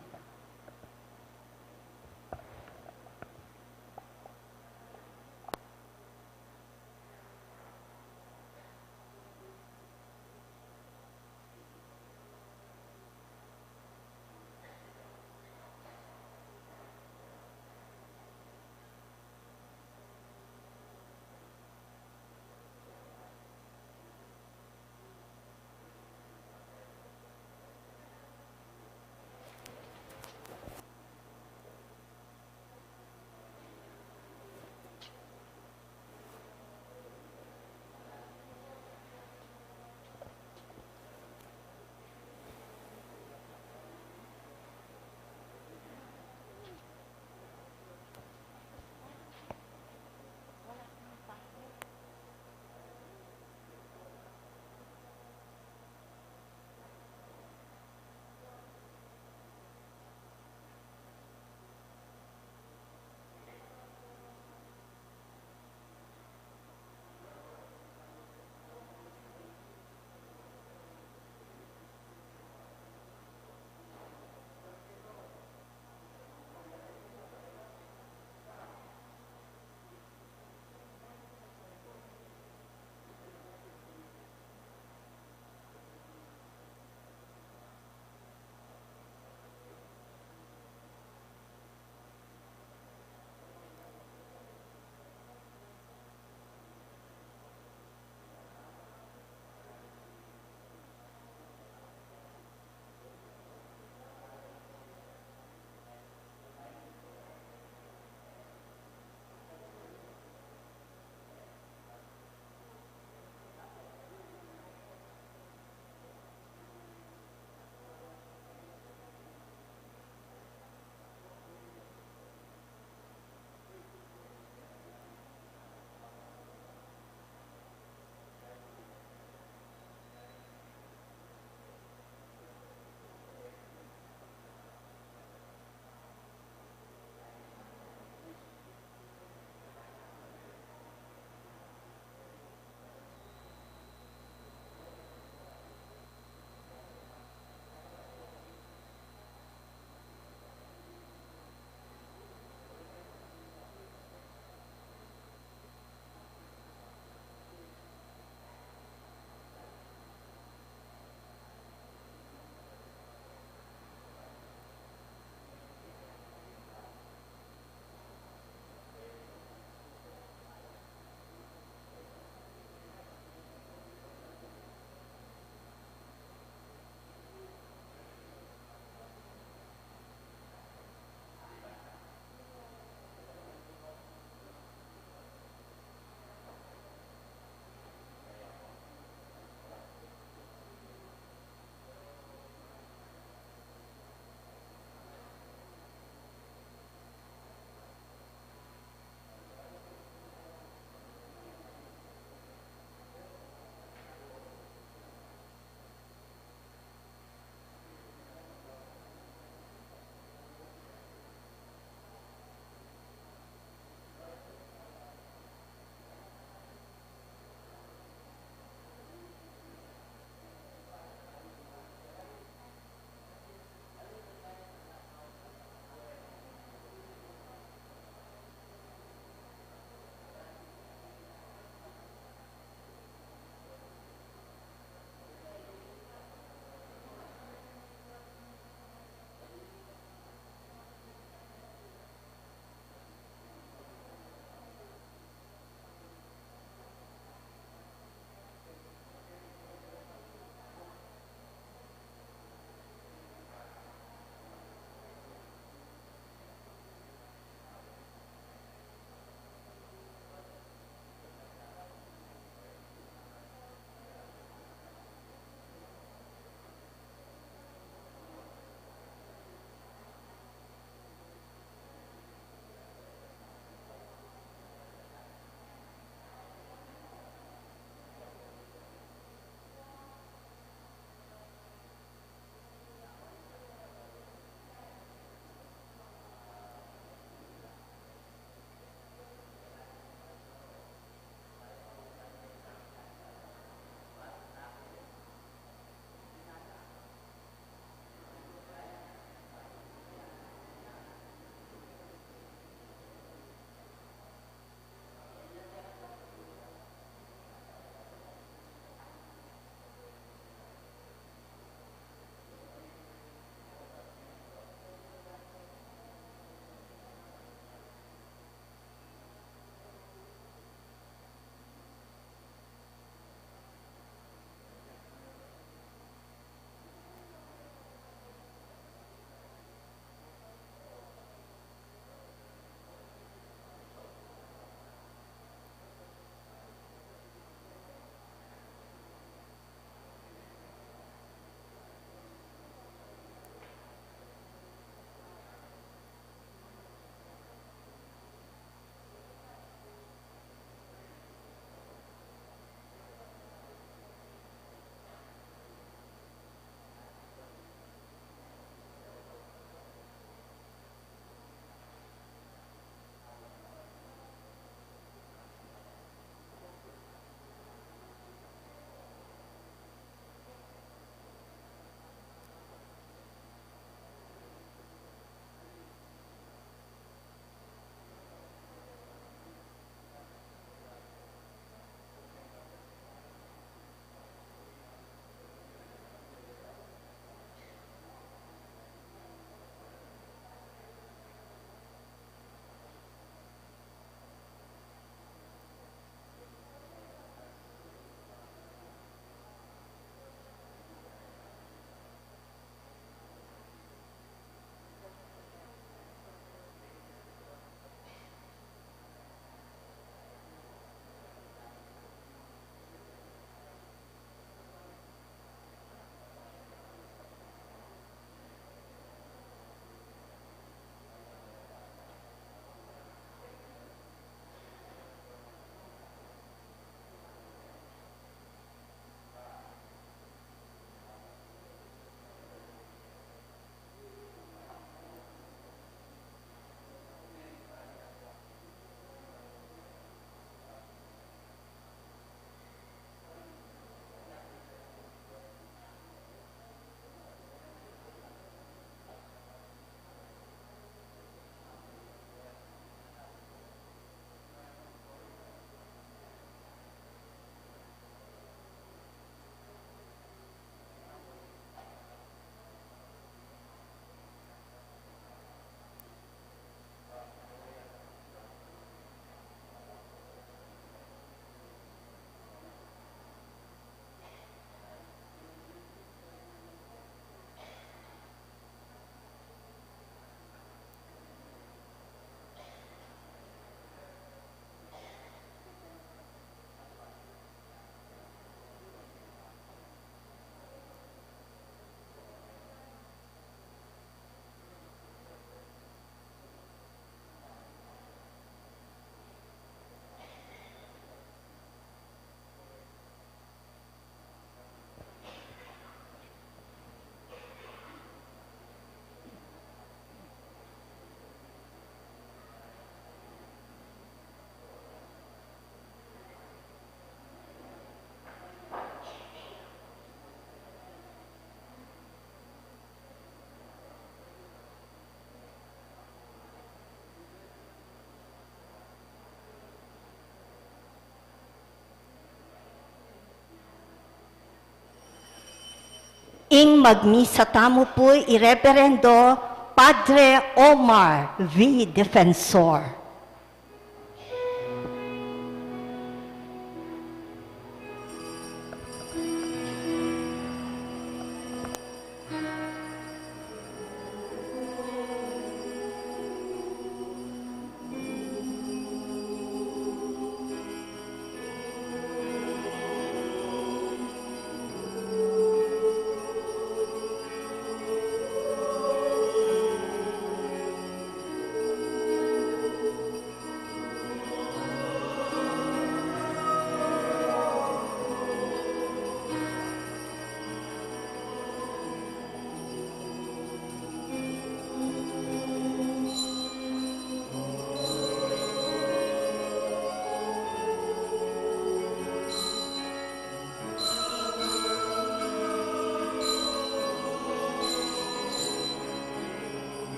Ing magmisa tamu pu i Reverendo Padre Omar V. Defensor.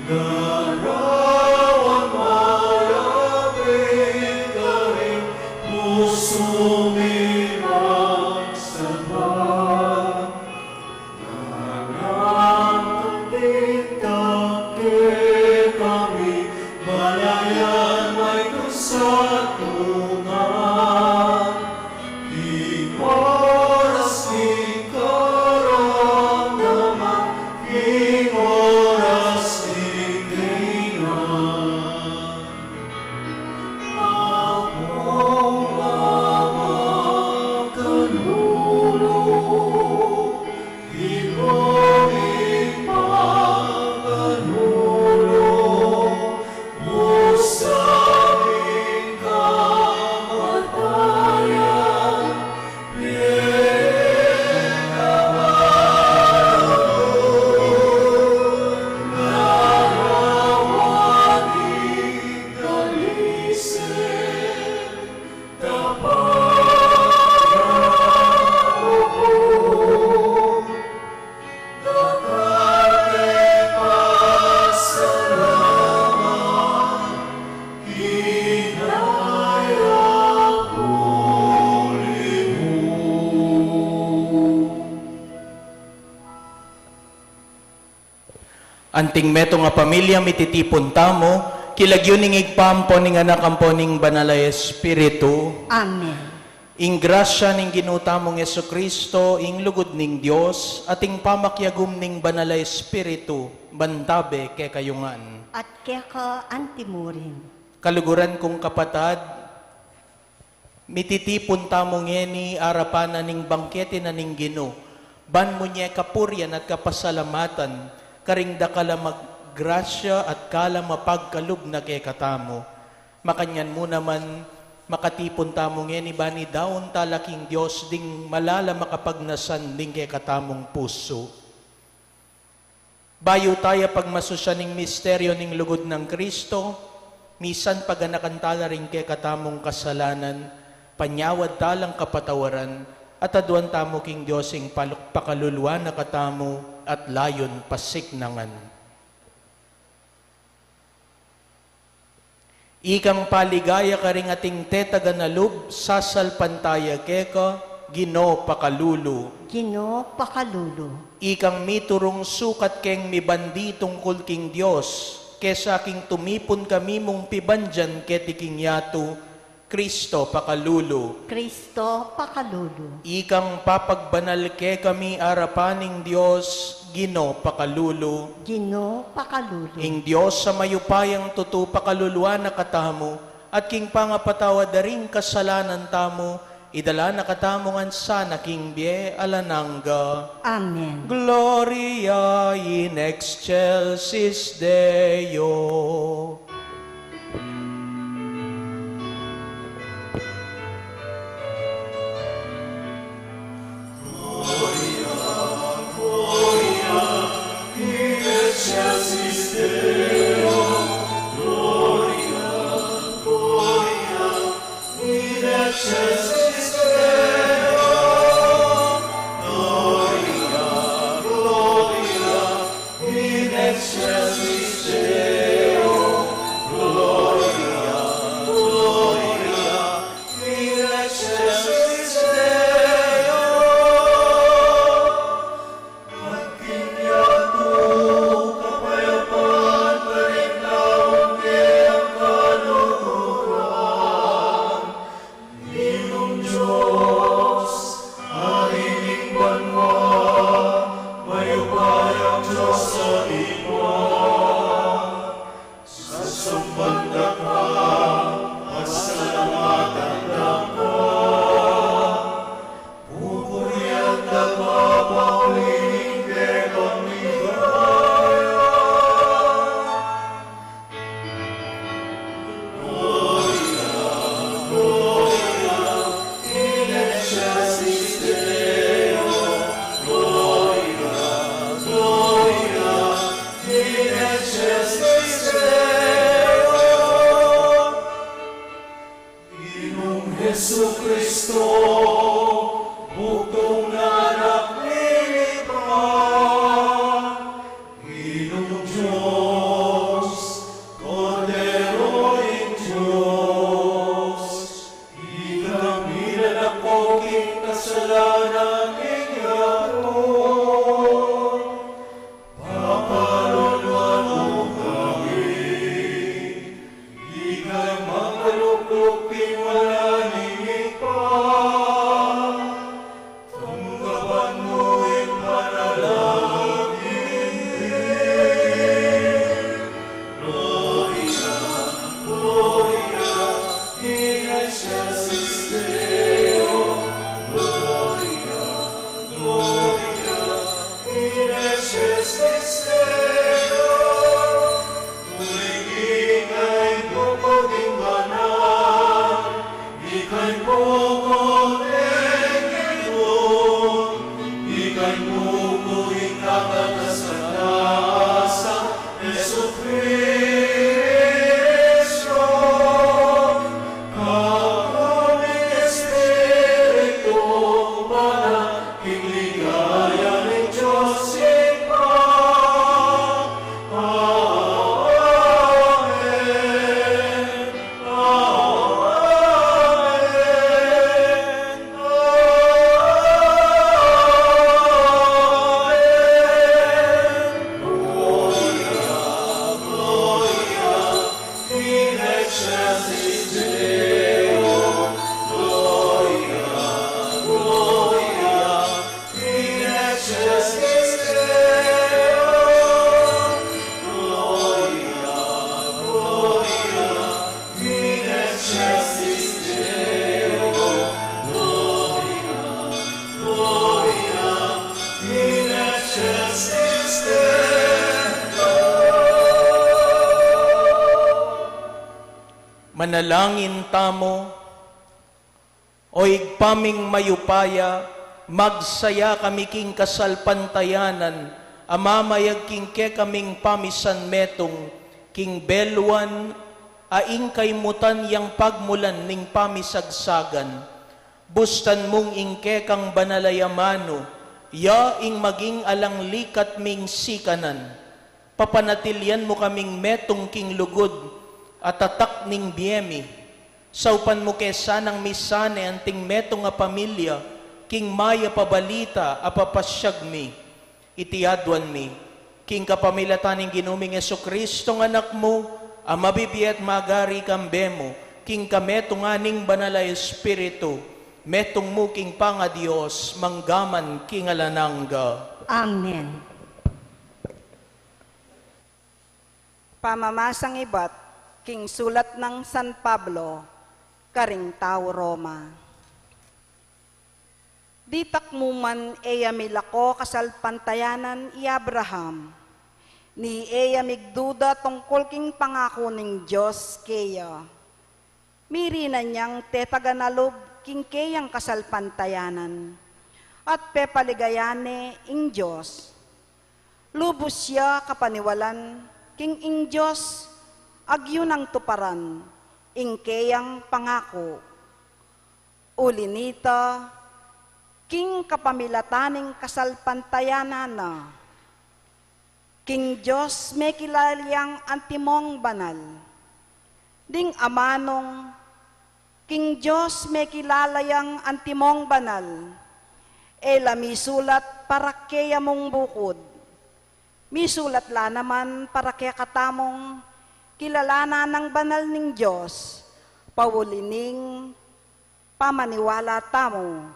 Garawan malapit karing pusu mi magsamba. Nganang tintang kekami, balayan mi king satungan. King oras ning karamdaman, king oras ning kailangan. Apo, Ama, Kanu, Lulu, Anting metung a pamilya, mititipun tamu king lagyu ning Ibpa, ampo ning Anak, ampo ning Banal a Espiritu. Amen. Ing grasya ning Ginu tamung Jesucristo, ing lugud ning Dios, at ing pamakiagum ning Banal a Espiritu, mantabe kekayu ngan. At keka antimurin. Kaluguran kung kapatad, mititipun tamu ngeni arapan na ning bangkete na ning Ginu, ban mu ne kapurian at kapasalamatan, karing dakal a mag-, grasya at kalam a pagkalub na kekatamu. Makanyan mu naman, makatipun tamu ngeni ban idaun ta la king Dios ding malalam a kapagnasan ding kekatamung pusu. Bayu taya pagmasusyan ing misteryo ning lugud nang Kristo, misan paganakan ta la ring kekatamung kasalanan, panyawad ta lang kapatawaran, at aduan tamu king Dios ing paluk-, pakaluluan na katamu at layun pasiknangan. Ikang paligaya karing ating tetagan a lub, sasalpantaya keka, Ginu, pakalulu. Ginu, pakalulu. Ikang miturung sukat keng mibandi tungkul king Dios, kesa king tumipun kami mung pibandian keti king yatu, Kristo, pakalulu. Kristo, pakalulu. Ikang papagbanal kekami arapan ning Dios, Ginu, pakalulu. Ginu, pakalulu. Ing Dios a mayupayang tutu pakaluluan na katamu, at king pangapatawad da ring kasalanan tamu, idala na katamu ngan sana king bie alang angga. Amen. Gloria in excelsis Deo. Sasamban da ka, pasalamatan da ka, pupurian da ka, pauli ning kekang ligaya. Gloria, Gloria in excelsis Deo, Gloria, Gloria in excelsis Deo. Ginung Jesucristo, bugtung na Anak ning Ibpa, Ginung Dios, Kordero ning Dios, ikang minalako king kasalanan ning yatu. Pakaluluan mu kami. Ikang makalukluk king wala ning Ibpa, tanggapan mu ing panalangin mi. Gloria, Gloria in excelsis Deo. Gloria, Gloria in excelsis Deo. Uling ikang bukut ing banal, ikang bukut ning Ginu, ikang bukut ning Kapatasan, Jesukristo, Kapatad ning Espiritu Banal, king ligaya ning Dios Ibpa. Amen. Amen. Amen. Gloria, Gloria in excelsis Deo, Gloria, Gloria in excelsis Deo, Gloria, Gloria in excelsis Deo, Gloria, Gloria in excelsis Deo. Manalangin tamu. O Ibpa ming mayupaya, magsaya kami king kasalpantayanan a mamayag king kekaming pamisan metung king beluan a ing kaimutan yang pagmulan ning pamisagsagan. Bustan mung ing kekang banal a amanu, ya ing maging alang likat ming sikanan. Papanatilian mu kaming metung king lugud a tatak ning bie mi. Saupan mu ke sanang misane anting metung a pamilya King mayap a balita a papasyag mi, iti aduan mi, king kapamilatan ning Ginu ming Jesucristo, a Anak mu, a mabibie at magari kambe mu, king kametungan ning Banal a Espiritu, metung mu king pangaDios, mangga man king alang angga. Amen. Pamamasang ibat king sulat nang San Pablo karing tau Roma. Ditak mu man e ya milako kasalpantayanan i Abraham, ni e ya migduda tungkul king pangaku ning Dios keya. Mirinan yang tetagan a lub king keyang kasalpantayanan, at pepaligayan ne ing Dios. Lubus ya kapaniwalan king ing Dios agyu nang tuparan ing keyang pangaku. Uli nita, king kapamilatan ning kasalpantayanan na, king Dios mekilala yang antimong banal. Ding amanung king Dios mekilala yang antimong banal, e la misulat para keya mung bukud. Misulat la naman para kekatamung kilalanan nang banal ning Dios, pauli ning pamaniwala tamu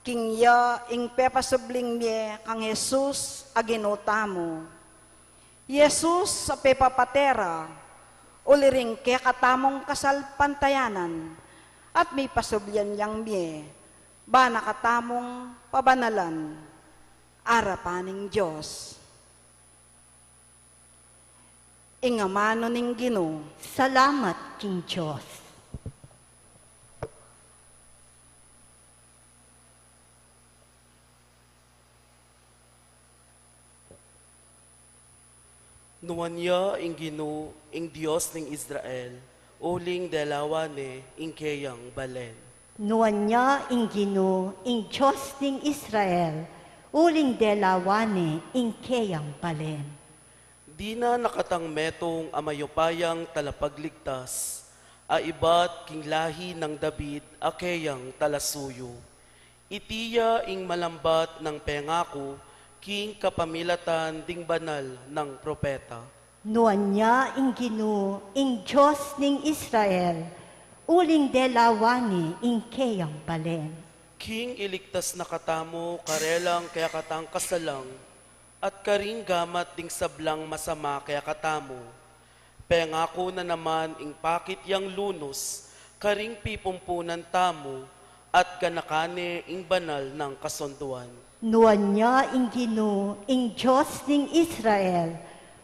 king ya ing pepasubling mie kang Jesus a Ginu tamu. I Jesus a pepapate ra, uli ring kekatamung kasalpantayanan, at mipasublian yang mie, ban na katamung pabanalan arapan ning Dios. Ing amanu ning Ginu. Salamat king Dios. Nuan ya ing Ginu, ing Dios ning Israel, uling delawan ne ing keyang balen. Nuan ya ing Ginu, ing Dios ning Israel, uling delawan ne ing keyang balen. Dinan na katang metung a mayupayang talapagligtas, a ibat king lahi nang David a keyang talasuyu. Iti ya ing malambat nang pengaku king kapamilatan ding banal nang propeta. Nuan ya ing Ginu, ing Dios ning Israel, uling delawan ne ing keyang balen. King iligtas na katamu karelang kekatang kasalang, at karing gamat ding sablang masama kekatamu. Pengaku na naman ing pakit yang lunus karing pipumpunan tamu, at ganakan ne ing banal nang kasunduan. Nuan ya ing Ginu, ing Dios ning Israel,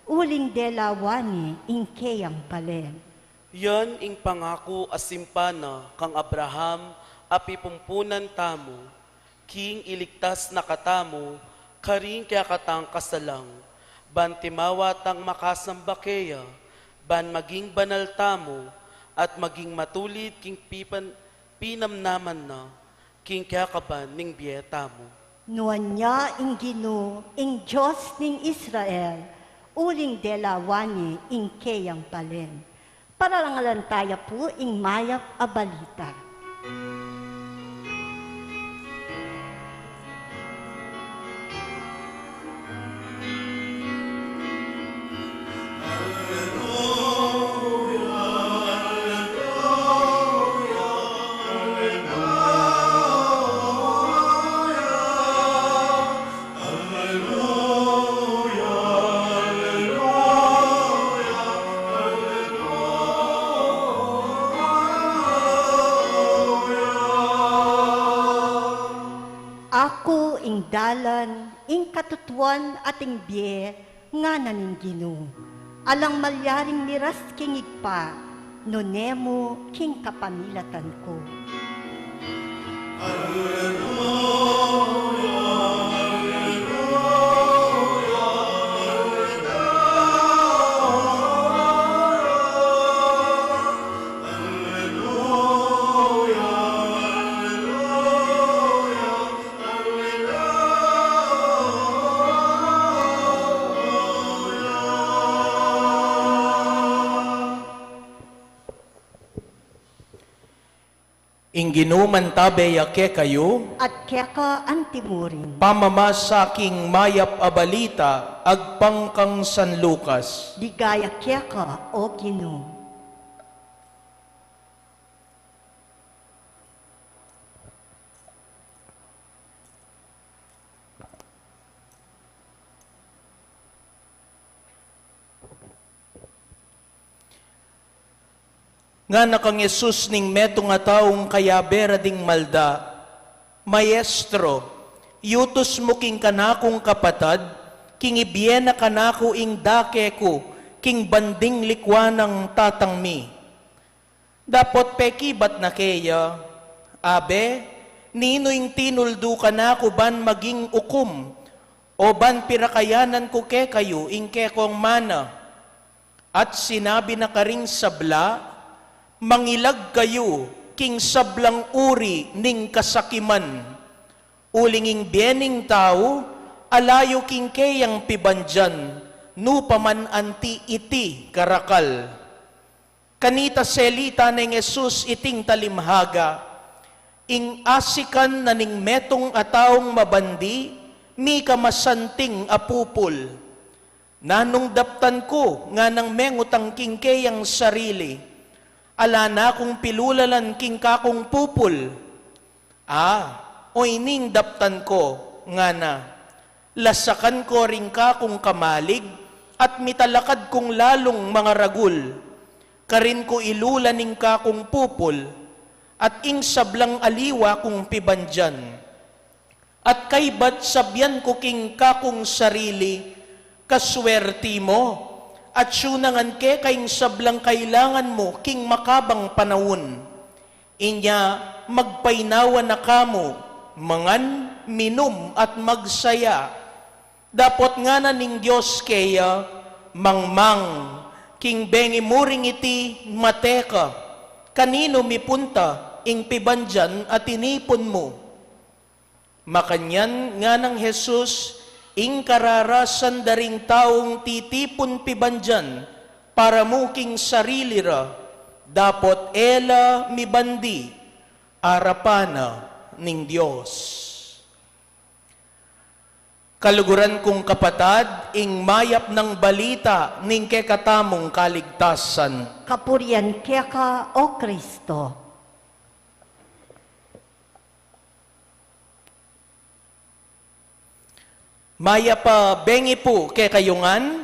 uling delawan ne ing keyang balen. Yan ing pangaku a simpan na kang Abraham a pipumpunan tamu, king iligtas na katamu karing kekatang kasalang, ban timawa tang makasamba keya, ban maging banal tamu, at maging matulid king pipan-, pinamnaman na, king kekaban ning bie tamu. Nuan ya ing Ginu, ing Dios ning Israel, uling delawan ne ing keyang balen. Pararangalan taya pu ing mayap a balita. Aku ing dalan, ing katutuan, at ing bie, ngana ning Ginu. Alang malyaring miras king Ibpa, nune mu king kapamilatan ku. Ing Ginu mantabe ya kekayu. At keka antimurin. Pamamasa king mayap a balita agpang kang San Lucas. Ligaya keka, O Ginu. Ngana kang Jesus ning metung a taung kayabe ra ding malda, "Maestro, yutus mu king kanakung kapatad, king ibie na kanaku ing dake ku, king banding likwa nang tatang mi." Dapot pekibat na keya, "Abe, ninu ing tinuldu kanaku ban maging ukum, o ban pirakayanan ku kekayu ing kekong mana?" At sinabi na karing sabla, "Mangilag kayu king sablang uri ning kasakiman, uling ing bie ning tau ala yu king keyang pibandian, nu pa man anti iti karakal." Kanita selita neng Jesus iting talimhaga, "Ing asikan na ning metung a taung mabandi, mika masanting a pupul. Nanung daptan ku?" nganang mengutang king keyang sarili. "Ala na kung pilulalan king kakung pupul." "A, o ining daptan ko," ngana, "lasakan ko ring kakung kamalig, at mitalakad kung lalung mangaragul. Karin ku ilulan ing kakung pupul, at ing sablang aliwa kung pibandian. At kaybat sabian ku king kakung sarili, 'Kaswerti mu, at yu na ngan keka ing sablang kailangan mu king makabang panaun.' Inya magpainawa na kamu, mangan, minum, at magsaya. Dapot ngana ning Dios keya, 'Mangmang, king bengi mu ring iti, mate ka. Kaninu mipunta ing pibandian a tinipun mu?'" Makanyan nganang Jesus, "Ing kararasan da ring taung titipun pibandian para mu king sarili ra, dapot e la mibandi arapan na ning Dios." Kaluguran kung kapatad, ing mayap nang balita ning kekatamung kaligtasan. Kapurian keka, O Kristo. Mayap a bengi pu kekayu ngan.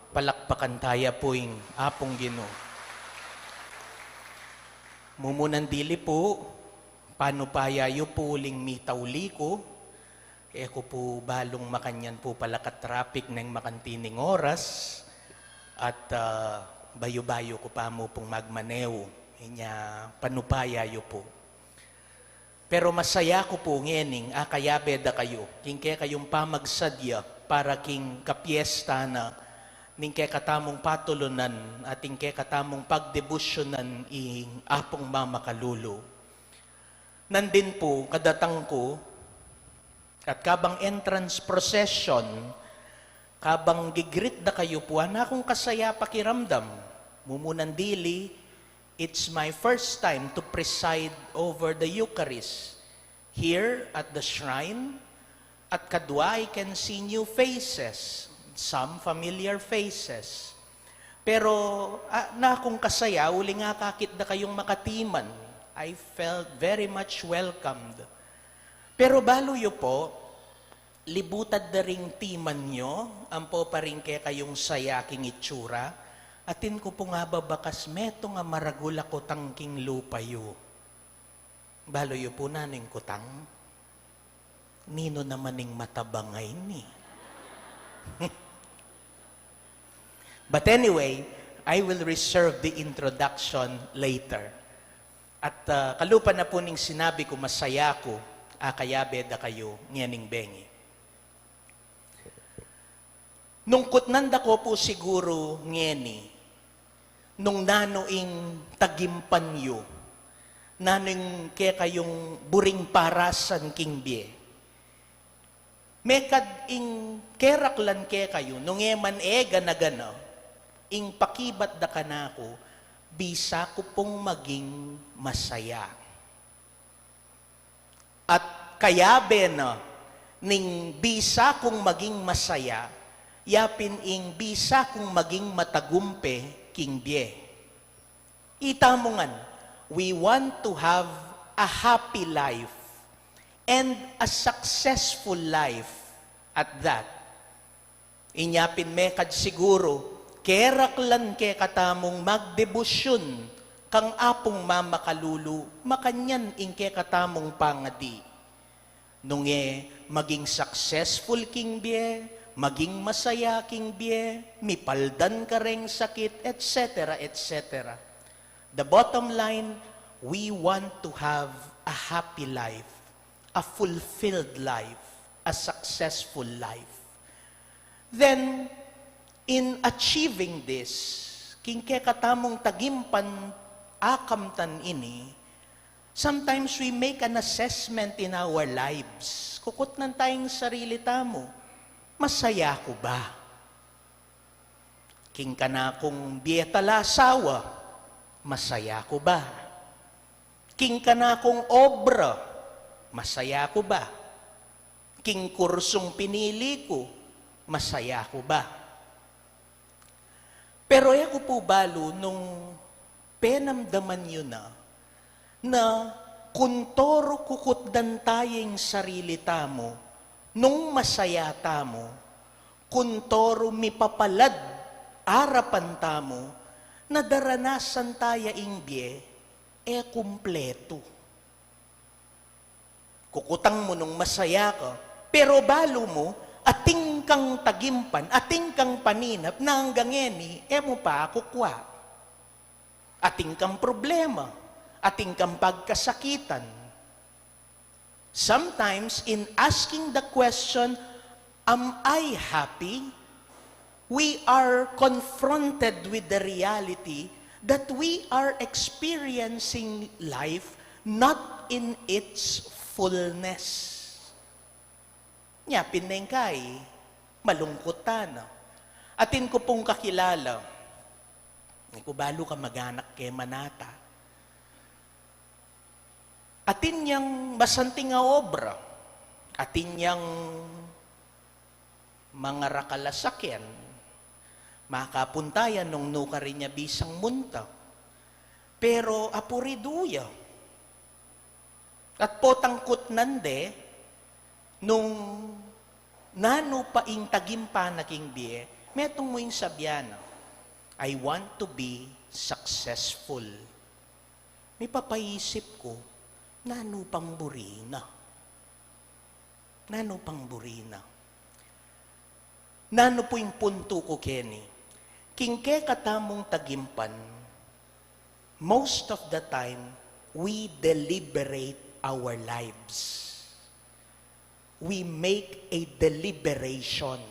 Palakpakan taya pu ing Apung Ginu. Mumunan dili pu, panupaya yu pu uling mitauli ku. E ku pu balung makanyan pu pala ka-traffic neng makantining oras. At, ah, bayu-bayu ku pa mu pung magmanehu. Inya panupaya yu pu. Pero masaya ku pu ngening akayabe da kayu, king kekayung pamagsadya para king kapiesta na ning kekatamung patulunan at ing kekatamung pagdebusyonan ing Apung Mamakalulu. Nandin pu, kadatang ku, at kabang entrance procession, kabang gi-greet da kayu pu, ana kung kasaya pakiramdam. Mumunan dili, it's my first time to preside over the Eucharist here at the shrine. At kadwa, I can see new faces, some familiar faces. Pero, ah, ana kung kasaya, uling akakit da kayung makatiman. I felt very much welcomed. Pero balu yu pu, libutan da ring timan yu, ampo pa ring kekayung saya king itsura, atin ku pung ababakas metung a maragul a kutang king lupa yu. Balu yu pu nanu ing kutang? Ninu naman ing matabang a ini? But anyway, I will reserve the introduction later. At, ah, kalupa na pu ning sinabi ku, masaya ku, akayabe da kayu ngening bengi. Nung kutnan da ko pu siguru ngeni, nung nanu ing tagimpan yu, nanu ing kekayung buring parasan king bie. Mekad ing keraklan kekayu, nung e man e gana-gana, ing pakibat da kanaku, Bisa ku pung maging masaya. At kayabe na ning bisa kung maging masaya, yapin ing bisa kung maging matagumpe king bie. Ita mu ngan, we want to have a happy life and a successful life at that. Inya pin mekad siguru, keraklan kekatamung magdebosyun kang Apung Mamakalulu, makanyan ing kekatamung pangadi. Nung e maging successful king bie, maging masaya king bie, mipaldan kareng sakit, et cetera, et cetera. The bottom line, we want to have a happy life, a fulfilled life, a successful life. Then, in achieving this, king kekatamung tagimpan akamtan ini, sometimes we make an assessment in our lives. Kukutnan taya ing sarili tamu, masaya ku ba? King kanakung bie talasawa, masaya ku ba? King kanakung obra, masaya ku ba? King kursung pinili ku, masaya ku ba? Pero e ku pu balu nung penamdaman yu na, na kuntoru kukutdan taya ing sarili tamu nung masaya tamu, kuntoru mipapalad arapan tamu, na daranasan taya ing bie e kumpletu. Kukutang mu nung masaya ka, pero balu mu, atin kang tagimpan, atin kang paninap, na anggang ngeni, e mu pa kukua. Atin kang problema, atin kang pagkasakitan. Sometimes, in asking the question, "Am I happy?" we are confronted with the reality that we are experiencing life not in its fullness. Nya pin neng kai, malungkut tana. Atin ku pung kakilala, e ku balu kamag-anak ke manata. Atin yang masanting a obra, atin yang mangarakal a sakyan, makapunta ya nung nukarin ya bisang munta. Pero apuridu ya. At potang kutnan de, nung nanu pa ing tagimpan na king bie, metung mu ing sabian na, "I want to be successful." Mipapaisip ku, nanu pang buri na? Nanu pang buri na? Nanu pu ing puntu ku keni? King kekatamung tagimpan, most of the time, we deliberate our lives. We make a deliberation.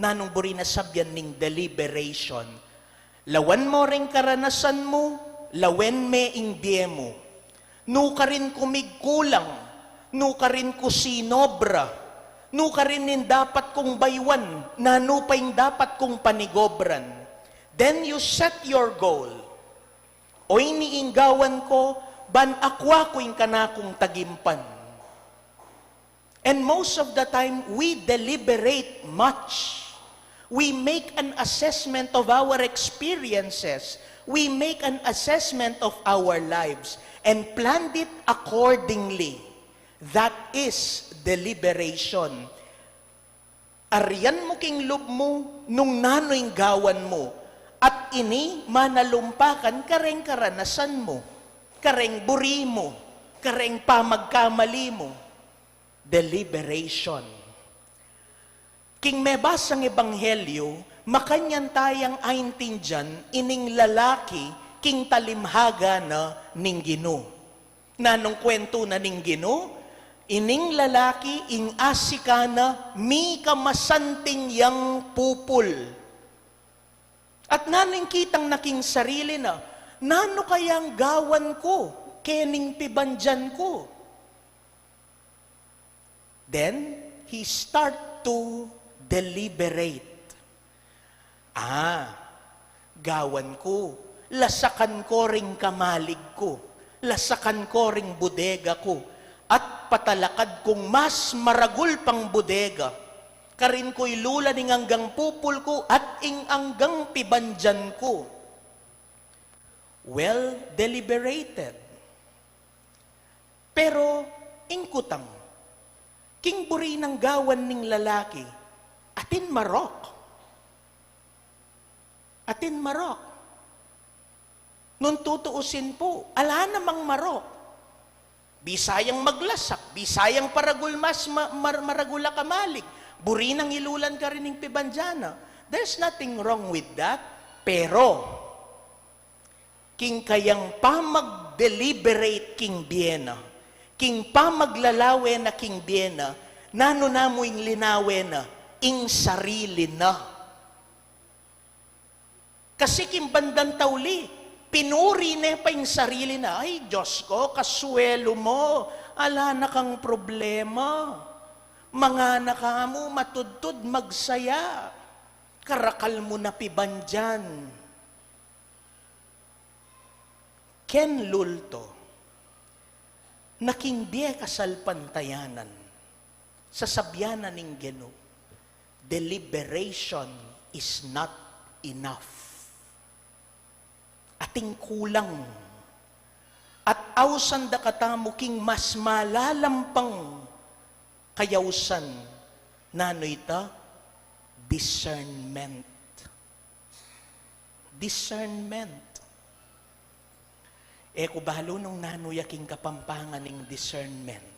Nanung buri na sabian ning deliberation? Lawen mo ring karanasan mu, lawen me ing bie mu. Nukarin ku migkulang, nukarin ku sinobra, nukarin ing dapat kung baywan, nanu pa ing dapat kung panigobran. Then you set your goal. O ini ing gawan ku, ban akua ku ing kanakung tagimpan. And most of the time, we deliberate much. We make an assessment of our experiences. We make an assessment of our lives and planned it accordingly. That is deliberation. Arian mu king lub mu nung nanu ing gawan mu, at ini manalumpakan kareng karanasan mu, kareng buri mu, kareng pamagkamali mu. Deliberation. King mebasang ebanghelyu, makanyan tayang aintindian ining lalaki king talimhaga na ning Ginu. Nanung kuwentu na ning Ginu? Ining lalaki ing asika na mikamasanting yang pupul. At nanu ing kitang na king sarili na, nanu kayang gawan ku kening pibandian ku? Then, he start to deliberate. Ah, gawan ku, Lasakan ko ring kamalig ku, lasakan ko ring bodega ku, at patalakad kung mas maragul pang bodega. Karin ku ilulan ing anggang pupul ku at ing anggang pibandian ku. Well deliberated. Pero, ing kutang, king buri nang gawan ning lalaki, atin marok. Atin marok. Nung tutuusin pu, ala namang marok. Bisa yang maglasak, bisa yang paragul mas ma-, mar-, maragul a kamalig. Buri nang ilulan karin ing pibandian na. There's nothing wrong with that. Pero, king kayang pamag-deliberate king bie na, king pamaglalawe na king bie na, nanu na mu ing linawe na? Ing sarili na. Kasi king bandang tauli, pinuri ne pa ing sarili na, "Ay, Diyos ko, kasuelu mu, ala na kang problema. Mangana ka mu, matudtud, magsaya. Karakal mu na pibandian." Ken lulto na king bie kasalpantayanan, sasabian na ning Ginu, deliberation is not enough. Ating kulang. At ausan da katamu king mas malalam pang kayausan, nanu ita? Discernment. Discernment. E ku balu nung nanu ya king Kapampangan ing discernment.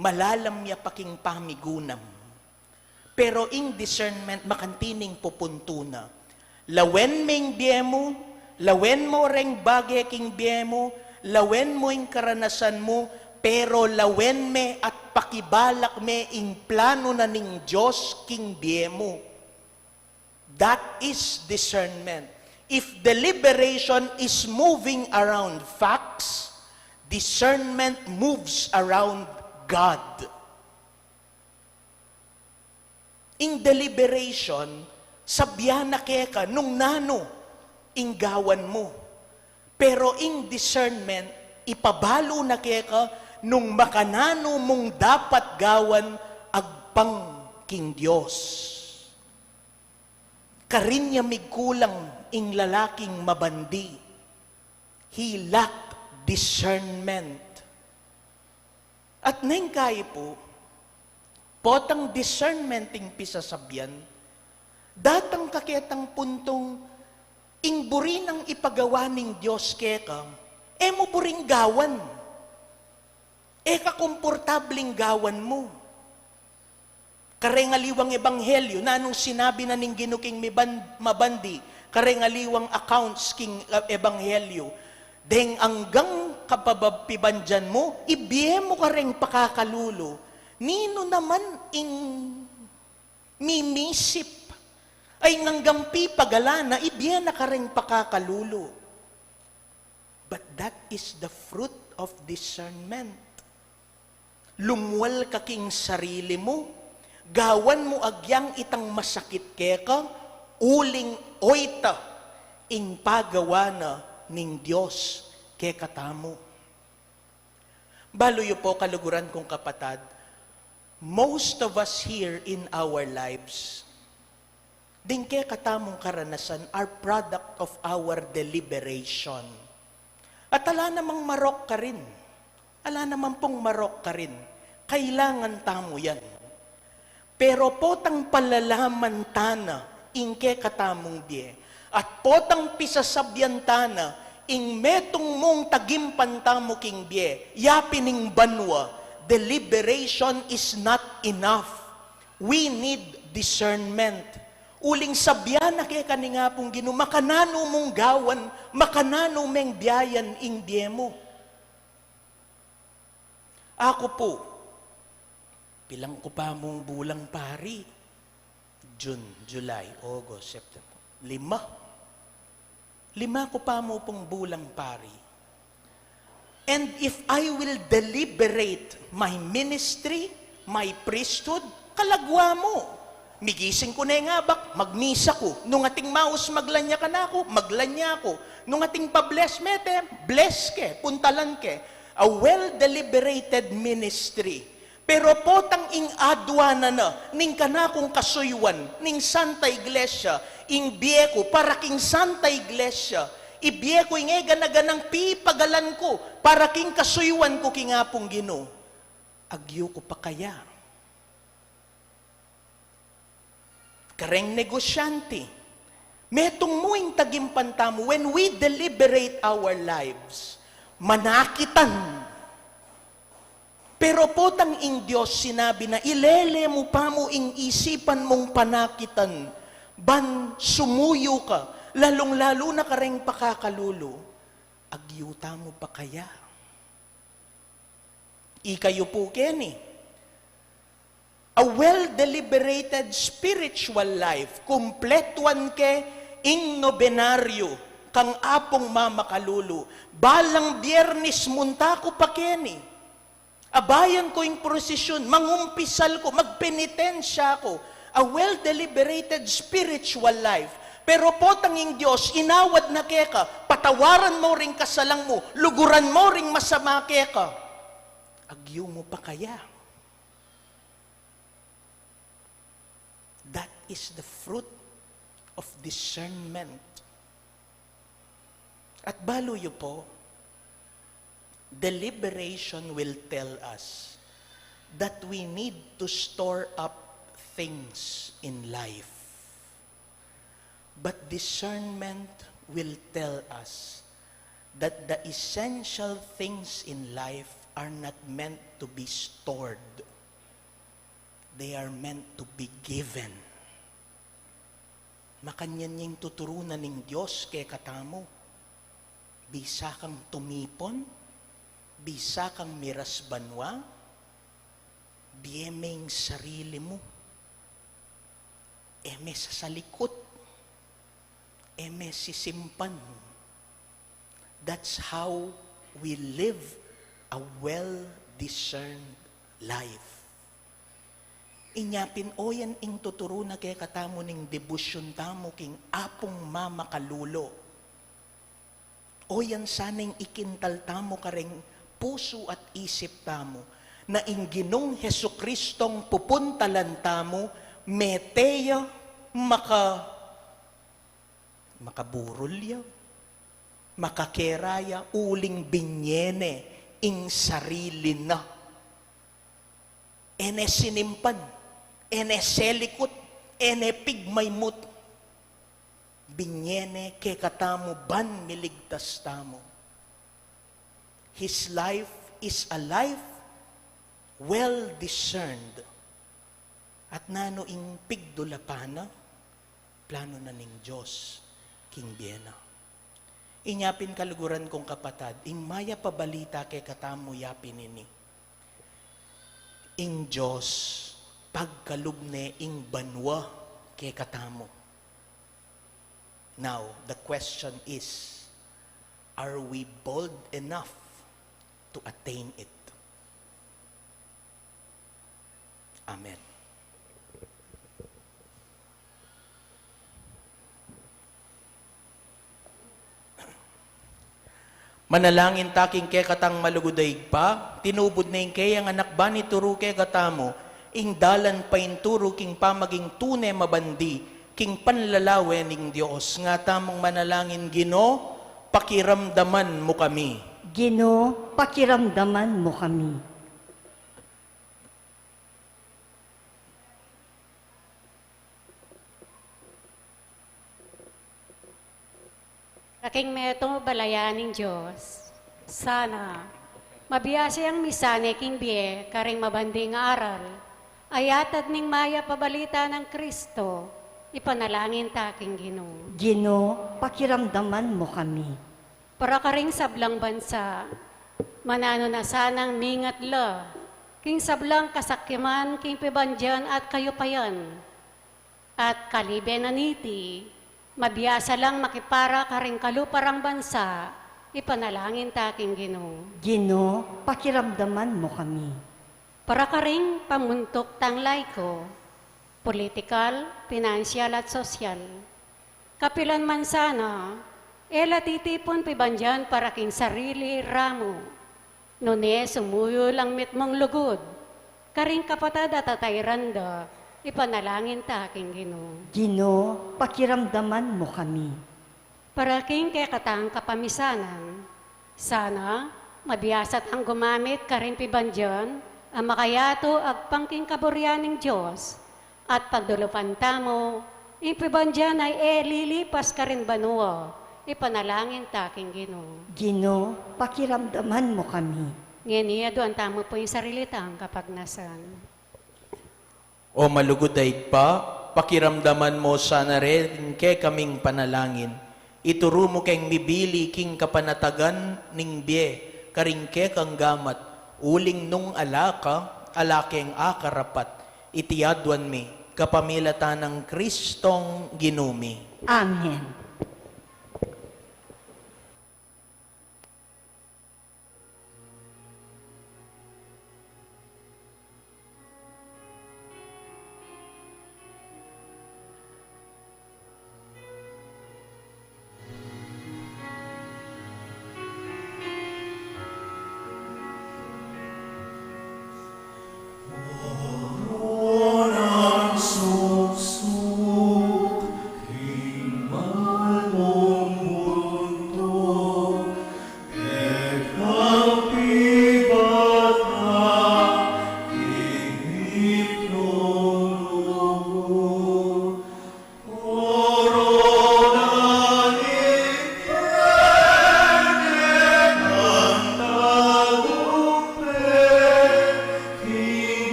Malalam ya pa king pamigunam. Pero ing discernment, makantining pupuntu na. Lawen me ing bie mu, lawen mo reng bage king bie mu, lawen mo ing karanasan mu, pero lawen me at pakibalak me ing planu na ning Dios king bie mu. That is discernment. If deliberation is moving around facts, discernment moves around God. Ing deliberation, sabian na keka nung nanu ing gawan mu. Pero ing discernment, ipabalu na keka nung makananu mung dapat gawan agpang king Dios. Karin ya migkulang ing lalaking mabandi. He lacked discernment. At neng kaipu, potang discernment ing pisasabian, datang ka ketang puntung ing buri nang ipagawa ning Dios keka, e mu buring gawan. E ka komportabling gawan mu. Kareng aliwang ebanghelyo, nanung sinabi na ning Ginu king miban-, mabandi, kareng aliwang accounts king, uh, ebanghelyo, deng anggang kapabapibandian mu, ibie mu kareng pakakalulu. Ninu naman ing mimisip? Ay, ing anggang pipagalan na, ibie na kareng pakakalulu. But that is the fruit of discernment. Lumual ka king sarili mu, gawan mu agyang itang masakit keka, uling oyta ing pagawa na ning Dios kekatamu. Balu yu po, kaluguran kung kapatad, most of us here in our lives, ding kekatamung karanasan are product of our deliberation. At ala namang marok karin. Ala naman pung marok karin. Kailangan tamu yan. Pero potang palalaman tana ing kekatamung bie, at potang pisasabian tana ing metung mung tagimpan tamu king bie, yapin ning banua, deliberation is not enough. We need discernment. Uling sabian na keka ning Apung Ginu, makananu mung gawan, makananu meng biayan ing bie mu. Aku pu, pilan ku pa mung bulang pari? June, July, August, September. Lima. Lima ku pa mu pung bulang pari. And if I will deliberate my ministry, my priesthood, kalagwa mu. Migising ku neng abak, magmisa ku. Nung ating maus maglanya kanaku, maglanya ku. Nung ating pa-bless, mete, bless ke, puntalan ke. A well-deliberated ministry. Pero potang ing adwa na na, ning kanakung kasuyuan, ning Santa Iglesia, ing bie ku para king Santa Iglesia, ibie ku ing e gana-ganang pipagalan ku para king kasuyuan ku king Apung Ginu. Agyu ku pa kaya? Kareng negosyante, metung mu ing tagimpan tamu, when we deliberate our lives, manakitan. Pero potang ing Dios sinabi na, ilele mu pa mu ing isipan mung panakitan, ban sumuyu ka, lalung-lalu na kareng pakakalulu, agyu tamu pa kaya? Ikayu pu keni. A well-deliberated spiritual life, kumpletuan ke ing nobenaryo kang Apung Mamakalulu. Balang Biernis munta ku pa keni. Abayan ku ing prosesyon, mangumpisal ku, magpenitensya ku. A well-deliberated spiritual life. Pero potang ing Dios, inawad na keka, patawaran mu ring kasalang mu, luguran mu ring masama keka. Agyu mu pa kaya? That is the fruit of discernment. At balu yu pu, deliberation will tell us that we need to store up things in life. But discernment will tell us that the essential things in life are not meant to be stored. They are meant to be given. Makanyan ing tuturu na ning Dios kekatamu. Bisa kang tumipon, bisa kang miras banua, bie me ing sarili mu. E me sasalikut, e me sisimpan. That's how we live a well-discerned life. Inya pin oyan ing tuturu na kekatamu ning debosyon tamu king Apung Mamakalulu. Oyan sana ing ikintal tamu kareng pusu at isip tamu, na ing Ginung Jesukristong pupuntalan tamu, mete ya, maka-, makaburul ya, makakera ya, uling binye ne ing sarili na. E ne sinimpan, e ne selikut, e ne pigmaymut. Binye ne kekatamu ban miligtas tamu. His life is a life well discerned. At nanu ing pigdulapan na, plano na ning Dios king bie na. Inya pin kaluguran kung kapatad, ing mayap a balita kekatamu ya pin ini. Ing Dios, pagkalub ne ing banua kekatamu. Now, the question is, are we bold enough to attain it? Amen. Manalangin ta king kekatang malugud a Ibpa, tinubud ne ing keyang Anak ban ituru kekatamu ing dalan painturu king pamaging tune mabandi king panlalawe ning Dios. Nga tamung manalangin: Ginu, pakiramdaman mu kami. Ginu, pakiramdaman mu kami. Karing metung a balayan ning Dios, sana mabiasa yang misane king bie karing mabanding aral a yatad ning mayap a balita nang Kristo. Ipanalangin ta king Ginu. Ginu, pakiramdaman mu kami. Para karing sablang bansa, mananu na sanang mingat la king sablang kasakiman king pibandian at kayupayan. At kalibe na niti, mabiasa lang makipara karing kalupa rang bansa. Ipanalangin ta king Ginu. Ginu, pakiramdaman mu kami. Para karing pamuntuk tang laiko, Politikal, pinansyal at sosyal. Kapilan man sana, e la titipun pibandian para king sarili ra mu. Nune sumuyu lang mitmung lugud karing kapatad at atairan da, ipanalangin ta king Ginu. Ginu, pakiramdaman mu kami. Para king kekatang kapamisanan, sana mabiasa tang gumamit karing pibandian a makayatu agpang king kaburian ning Dios, at pagdulupan tamu ing pibandian a e lilipas karin banua, ipanalangin ta king Ginu. Ginu, pakiramdaman mu kami. Ngeni aduan tamu pu ing sarili tang kapagnasan. O malugud a Ibpa, pakiramdaman mu sana ring kekaming panalangin. Ituru mu keng mibili king kapanatagan ning bie karing kekang gamat, uling nung ala ka, ala keng akarapat. Iti aduan mi kapamilatan nang Kristong Ginu mi. Amen.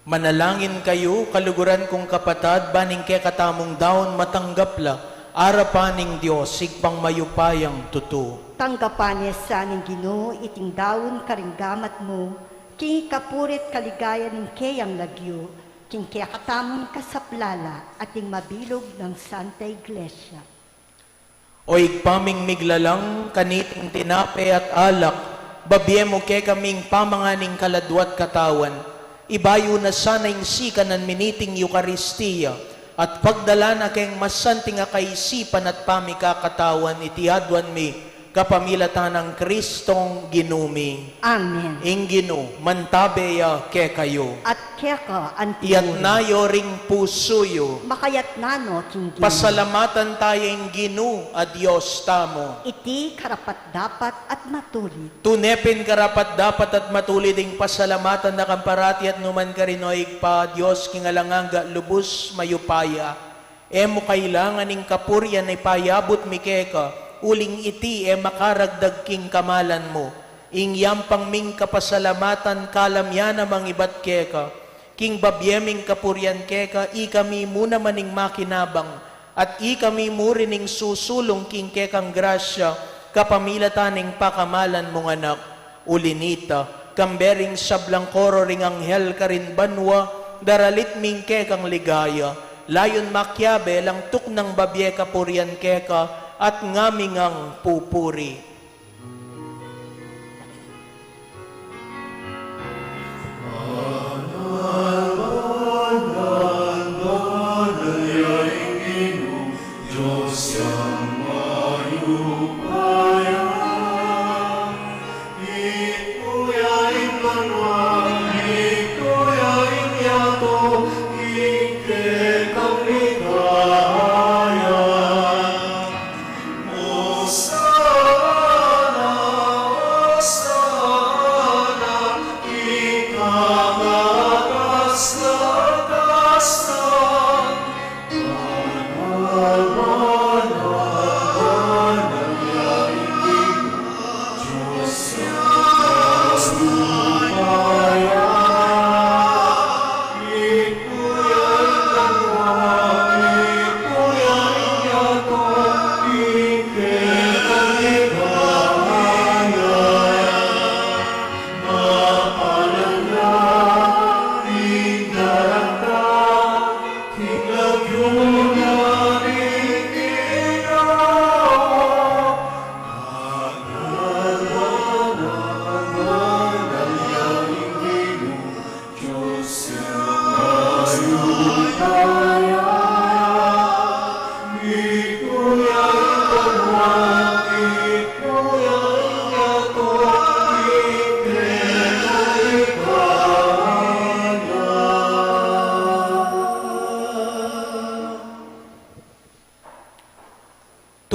Manalangin kayu, kaluguran kung kapatad, ban ing kekatamung daun matanggap la arapan ning Dios, Ibpang mayupayang tutu. Tanggapan ne sa ning Ginu iting daun karing gamat mu, king ikapuri't kaligayan ning keyang lagyu, king kekatamung kasaplalan at ning mabilug nang Santa Iglesia. O Ibpa ming miglalang, kaniting tinape at alak, babie mu kekaming pamangan ning kaladwa't katawan, ibayu na sana ing sikanan mi niting Eukaristia, at pagdalan na keng masanting a kaisipan at pamikakatawan, iti aduan mi kapamilatan nang Kristong Ginu mi. Amen. Ing Ginu mantabe ya kekayu. At keka antimurin. Iyatas yu ring pusu yu. Makayatas no king Ginu. Pasalamatan taya ing Ginu a Dios tamu. Iti karapat-dapat at matulid. Tune pin karapat-dapat at matulid ing pasalamatan da ka parati at nu man karin, O Ibpa, Dios king alang angga, lubus mayupaya. E mu kailangan ing kapurian a ipayabut mi keka, uling iti e makaragdag king kamalan mu. Ing yampang ming kapasalamatan kalam ya namang ibat keka, king babie ming kapurian keka, ikami mu naman ing makinabang, at ikami mu rin ing susulung king kekang grasya, kapamilatan ning pakamalan mung Anak. Uli nita, kambe ring sablang koro ring anghel karin banua, daralit mi ing kekang ligaya, layun makiabe lang tuknang babie kapurian keka, at ngami ngang pupuri.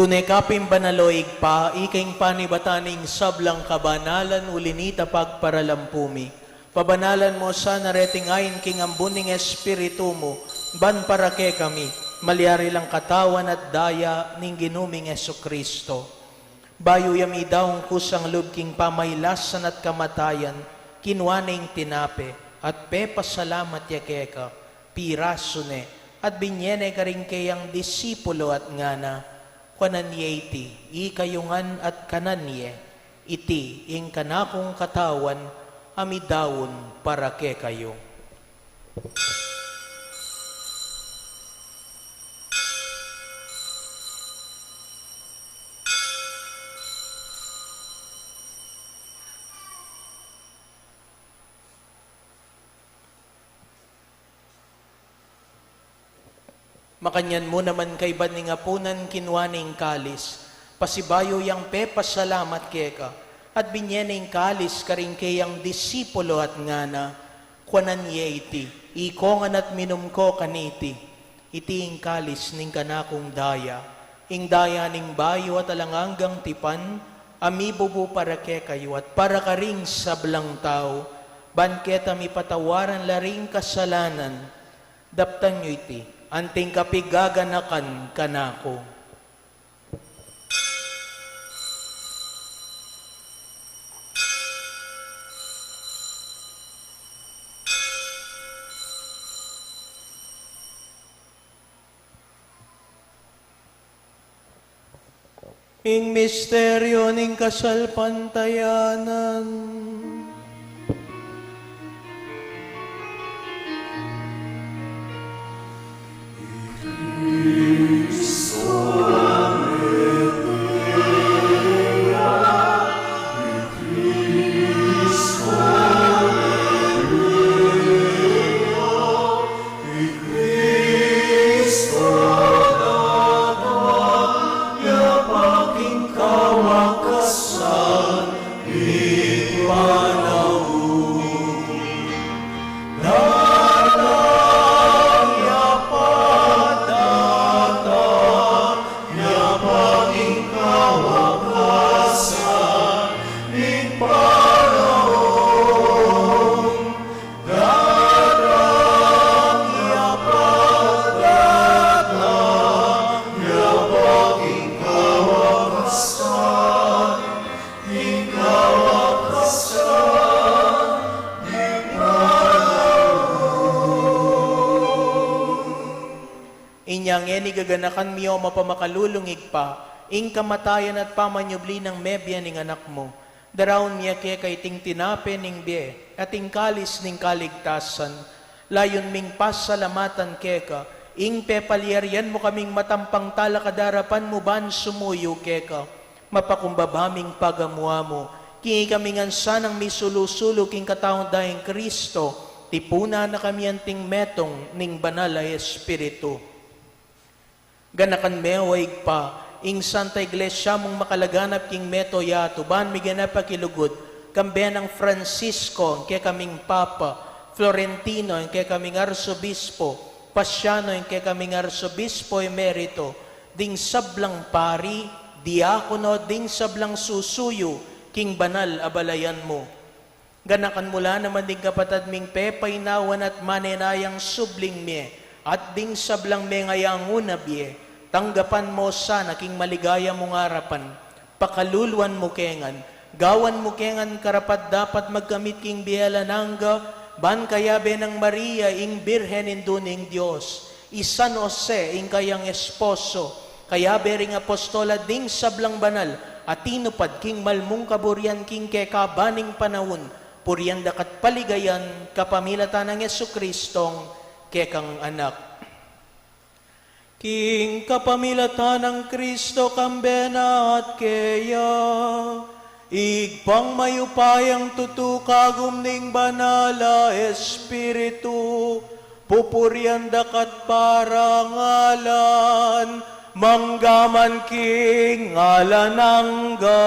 Tune ka pin banal, o Ibpa, ika ing panibatan ning sablang kabanalan, uli nita pagparalampu mi. Pabanalan mu sana reting ain king ambun ning Espiritu mu, ban para kekami malyari lang katawan at daya ning Ginu ming Jesucristo. Bayu ya midaun kusang lub king pamailasan at kamatayan, kinua ne ing tinape, at pepasalamat ya keka, pirasu ne, at binie ne karing keyang disipulo at ngana, kuanan ye iti, ikayu ngan at kanan ye, iti ing kanakung katawan a midaun para kekayu. Makanyan mu naman kaibat ning apunan, kinua ne ing kalis, pasibayu yang pepasalamat keka, at binie ne ing kalis karing keyang disipulo at ngana, kuanan ye iti, ikongan at minum ko kaniti, iti ing kalis ning kanakung daya, ing daya ning bayu at alang anggang tipan, a mibubu para kekayu at para karing sablang tau, ban keta mipatawaran la ring kasalanan. Daptan yu iti, anting kapigaganakan kanaku. Ing misteryo ning kasalpantayanan. Inya ngeni gaganakan mi, o mapamakalulung Ibpa, ing kamatayan at pamanyubli nang mebie ning Anak mu. Daraun mi keka iting tinape ning bie at ing kalis ning kaligtasan. Layun ming pasalamatan keka ing pepalyarian mu kaming matampang talakad king arapan mu ban sumuyu keka. Mapakumbaba ming pagamuan mu, king ikami ngan sanang misulu-sulu king katawan da ing Kristo, tipunan na kami anting metung ning Banal a Espiritu. Ganakan me, o Ibpa, ing Santa Iglesia mung makalaganap king mabilug a yatu, ban miganap a kilugud, kambe nang Francisco, ing kekaming Papa, Florentino, ing kekaming Arsobispo, Pasiano, ing kekaming Arsobispo Emerito, ding sablang pari, diakono, ding sablang susuyu king banal a balayan mu. Ganakan mu la naman ding kapatad ming pepainawan at manenayang subling mie, at ding sablang mengayang una bie, tanggapan mu sana king maligaya mung arapan. Pakaluluan mu ke ngan, gawan mu ke ngan karapat-dapat magkamit king bie alang angga, ban kayabe nang Maria ing Birhen Indu ning Dios, i San Jose ing kayang esposo, kayabe ring apostol at ding sablang banal a tinupad king mal mung kaburian king kekaban ning panaun, purian da ka at paligayan kapamilatan nang Jesucristong kekang Anak. King kapamilatan nang Kristo, kambe na at keya, Ibpang mayupayang tutu, kagum ning Banal a Espiritu, pupurian da ka at parangalan, mangga man king alang angga.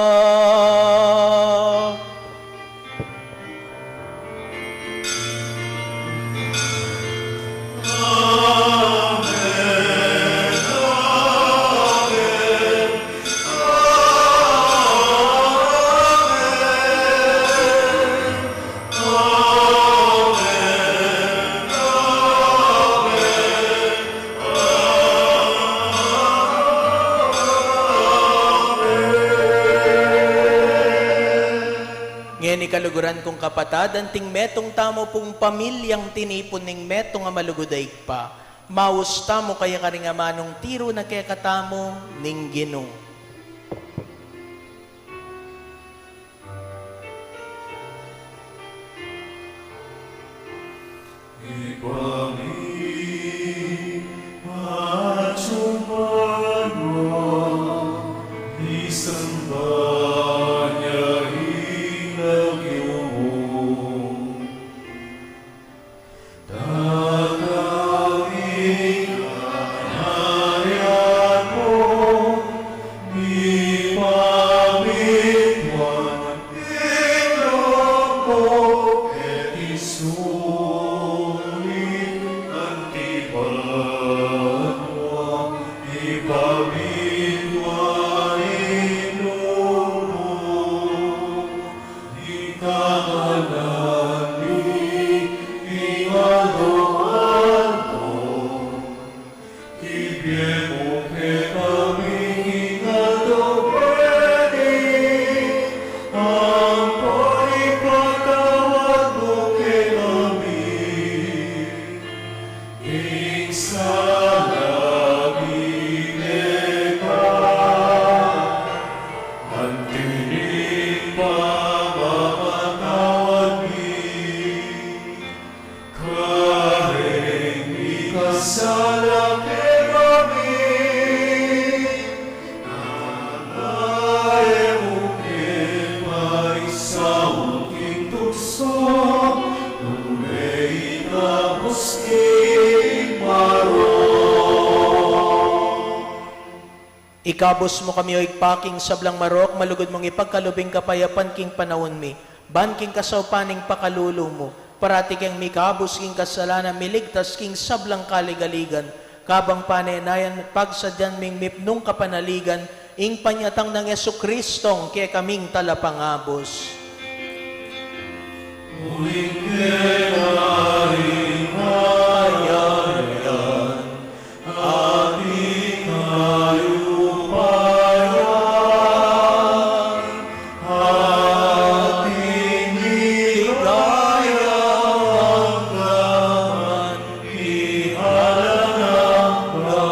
Ngeni kaluguran kung kapatad, anting metung tamu pung pamilyang tinipun ning metung a malugud a Ibpa, maus tamu kaya karing amanung tiru na kekatamu ning Ginu. Ibpa mi, atsu ka banua, misamban ya ing lagyu mu. Datang ing kayarian mu, mipamintuan ing lub mu, keti sulip anti banua, mipamintuan ing lub mu. Ika Ikabus mu kami, o Ibpa, king sablang marok, malugud mung ipagkalub ing kapayapan king panaun mi, ban king kasaupan ning pakalulu mu, parati keng mikabus king kasalanan, miligtas king sablang kaligaligan, kabang panenayan pagsadyan ming mipnung kapanaligan, ing panyatang nang Jesucristong kekaming talapangabus. Uling kekang kayarian, ating kayupayan, ating ligaya, anggang king alang angga.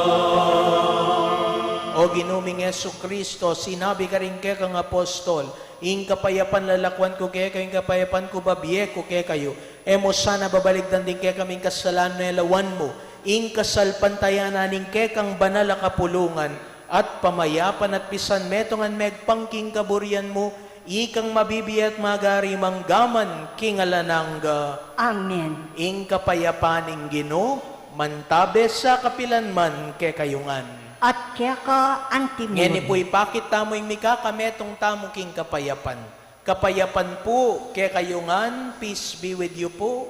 O Ginu ming Jesucristo, sinabi karing kekang apostol, ing kapayapan lalakuan ku kekayu, ing kapayapan ku babie ku kekayu. E mu sana babaligdan ding kekaming kasalanan, nune lawan mu ing kasalpantayanan ning kekang banal a kapulungan, at pamayapan at pisan metungan megpang king kaburian mu, ikang mabibie at magari manggaman king alang angga. Amen. Ing kapayapan ning Ginu mantabe sa kapilan man kekayu ngan. At keka antimu rin. Ngeni pu, ipakit tamu ing mikakametung tamu king kapayapan. Kapayapan pu kekayu ngan, peace be with you pu.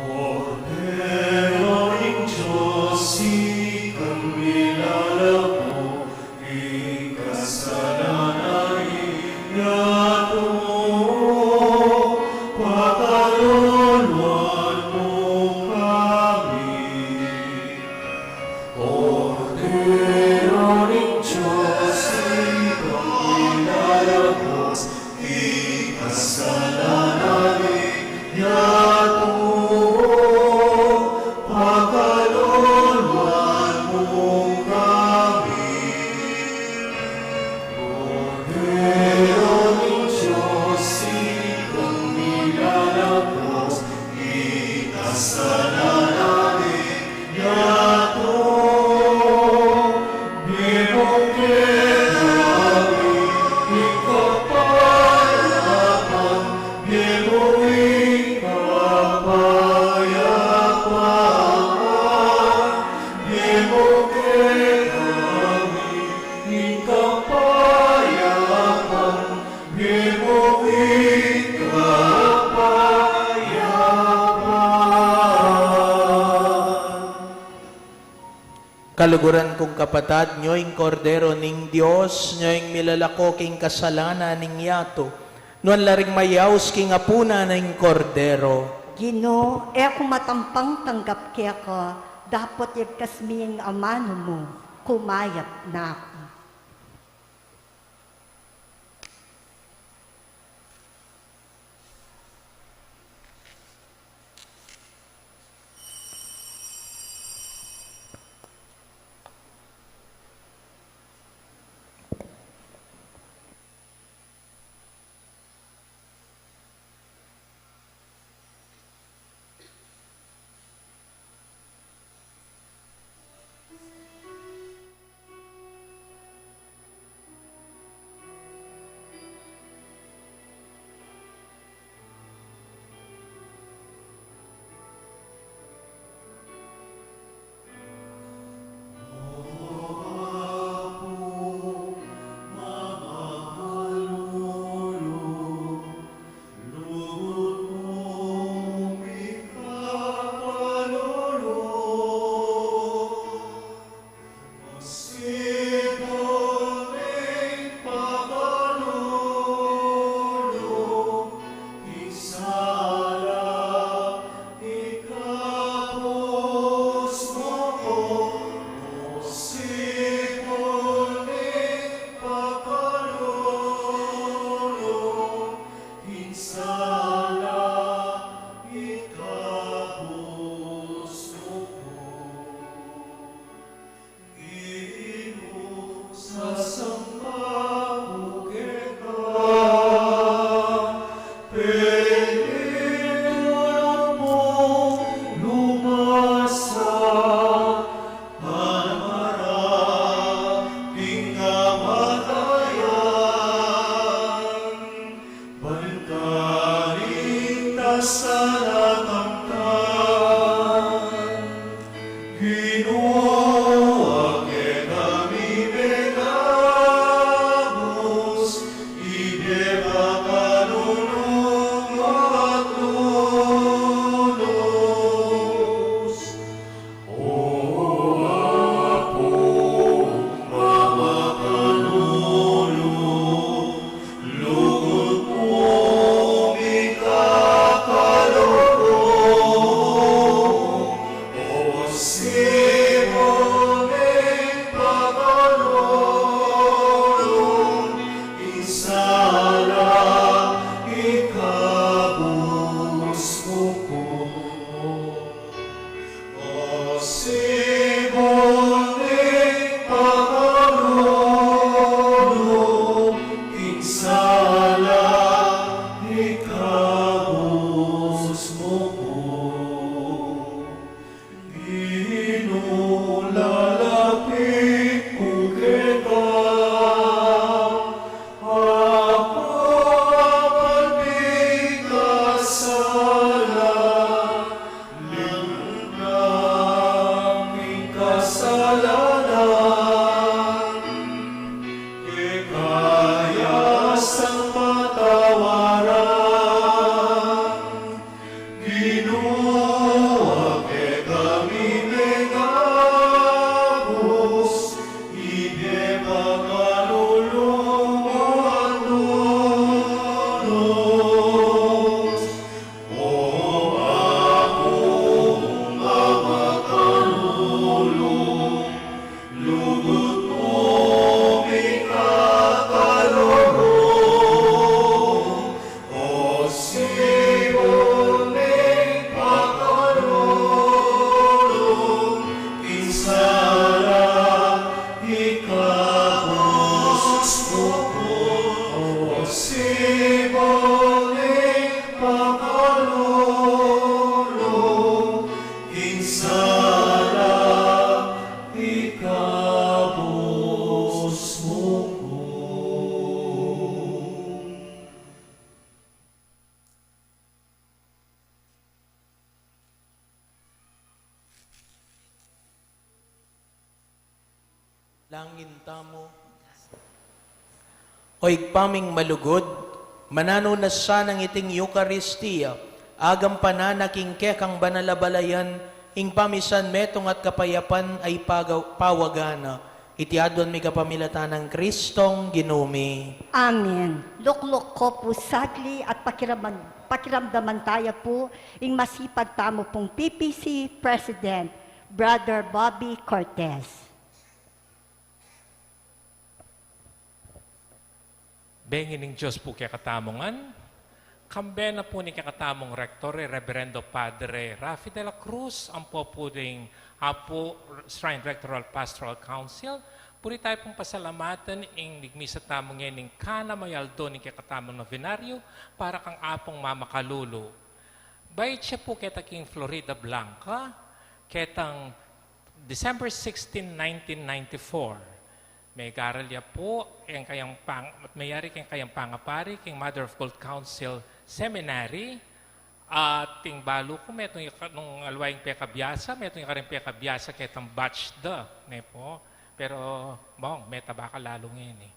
Kordero ning Dios, ikang milalako king kasalanan ning yatu, pakaluluan mu kami. Kordero ning Dios, ikang milalako king kasalanan ning yatu, pakaluluan mu kami. Kordero ning Dios, ikang milalako king kasalanan ning yatu, bie mu kekami ing kapayapan, bie mu ing kapayapan, bie mu kekami ing kapayapan, bie mu ing kapayapan. Kaluguran kung kapatad, nyo ing Kordero ning Dios, nyo ing milalako king kasalanan ning yatu. Nuan la ring mayaus king apunan ning Kordero. Ginu, e ku matampang tanggap keka, dapot yagkas mi ing amanu mu, kumayap na ku. Kalintasan at angkan, Ginu, a kekami mengabus, ibie makalulu at lulus. O Apu, mamakalulu, lugud mung ikakalulu, o sibul ning pakalulu, king sala ikabus mu ku. O sibul ning pakalulu, king sala ikabus mu ku. Ginu, lalapit ku keka, aku a mabikasala, lingkang king kasalanan, keka ya sang patawaran. Ginu, a kekami mengabus, ibie makalulu at lulus. O Apu, mamakalulu, lugud mung ikakalulu, o sibul ning pakalulu, king sala ikabus mu ku. O sibul ning pakalulu, king sala ikabus mu ku. Langin tamu. O Ibpa ming malugud, mananu na sanang iting Eukaristia, agampanan na king kekang banal a balayan, ing pamisan metung at kapayapan a ipaga-, pawaga na. Iti aduan mi kapamilatan nang Kristong Ginu mi. Amen. Lukluk ko pu sagli at pakiramdam-, pakiramdaman taya pu ing masipag tamu pung P P C President, Brother Bobby Cortez. Bengi ning Dios pu kekatamu ngan. Kambe na pu ning kekatamung Rektor, i Reverendo Padre Rafi de la Cruz, ampo pu ding Apu Shrine Rectoral Pastoral Council. Buri tayu pung pasalamatan ing migmisa tamu ngening kana mayaldo ning kekatamung novenario para kang Apung Mamakalulu. Bait ya pu keta king Floridablanca, ketang December sixteen, nineteen ninety-four. Megaral ya pu ing kayang pang-, meyari king kayang pangapari king Mother of Gold Council Seminary. At ing balu ku metung ya ka-, nung aliwa ing pekabiasa, metung ya karing pekabiasa ketang batch da, ne pu. Pero, bong, metaba ka lalu ngeni.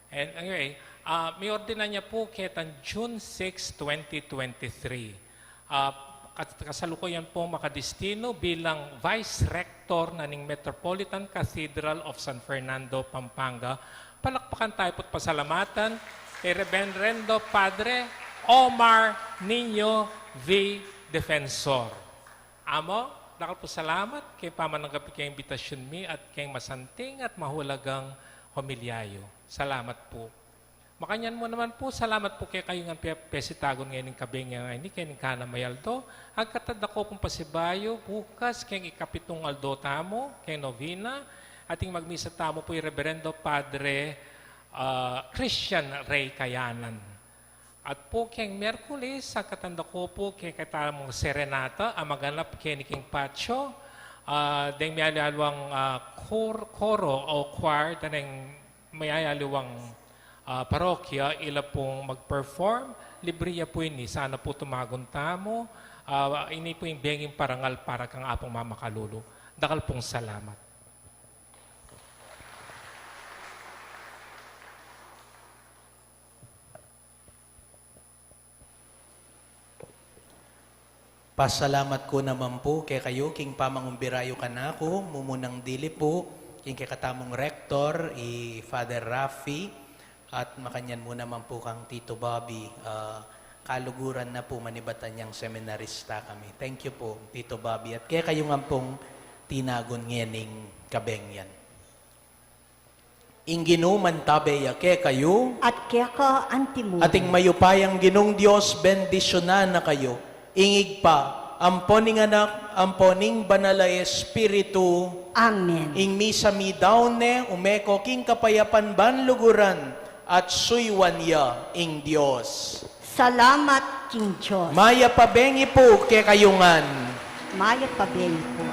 And anyway, ah, miordinan ya pu ketang June six, twenty twenty-three. Ah, kas-, kasalukuyan pung makadestinu bilang Vice Rector na ning Metropolitan Cathedral of San Fernando, Pampanga. Palakpakan tayu pu't pasalamatan kay Reverendo Padre Omar Niño V. Defensor. Amo, dakal pu salamat keng pamananggap yu keng imbitasyun mi at keng masanting at mahulagang homilya yu. Salamat pu. Makanyan mu naman pu, salamat pu kekayu ngan pe-, pesitagun ngening kabengi a ini, kening kana mayaldo. Agkat da ku pung pasibayu, bukas keng ikapitung aldo tamu keng novena, ating magmisa tamu pu i Reverendo Padre, ah, Christian Rey Kayanan. At pu keng Miyerkules, agkat da ku pu keng kekatamung serenata a maganap keni king patio, ah, deng miyaliwang, ah, kor-, koro o choir, deng miyaliwang, ah, parokya, ila pung mag-perform, libre ya pu ini, sana pu tumagun tamu, ah, ini pu ing benging parangal para kang Apung Mamakalulu. Dakal pung salamat. Pasalamat ku naman pu kekayu king pamangumbira yu kanaku, mumunang dili pu king kekatamung rektor, i Father Rafi, at makanyan mu naman pu kang Tito Bobby, ah, kaluguran na pu manibatan yang seminarista kami. Thank you pu, Tito Bobby, at kekayu ngan pung tinagun ngening kabengyan. Ing Ginu mantabe ya kekayu. At keka antimu. At ing mayupayang Ginung Dios bendisyunan na kayu, ing Ibpa, ampo ning Anak, ampo ning Banal a Espiritu. Amen. Ing misa midaun ne, ume ko king kapayapan ban luguran, at suyuan ya ing Dios. Salamat king Dios. Mayap a bengi pu kekayu ngan. Mayap a bengi pu.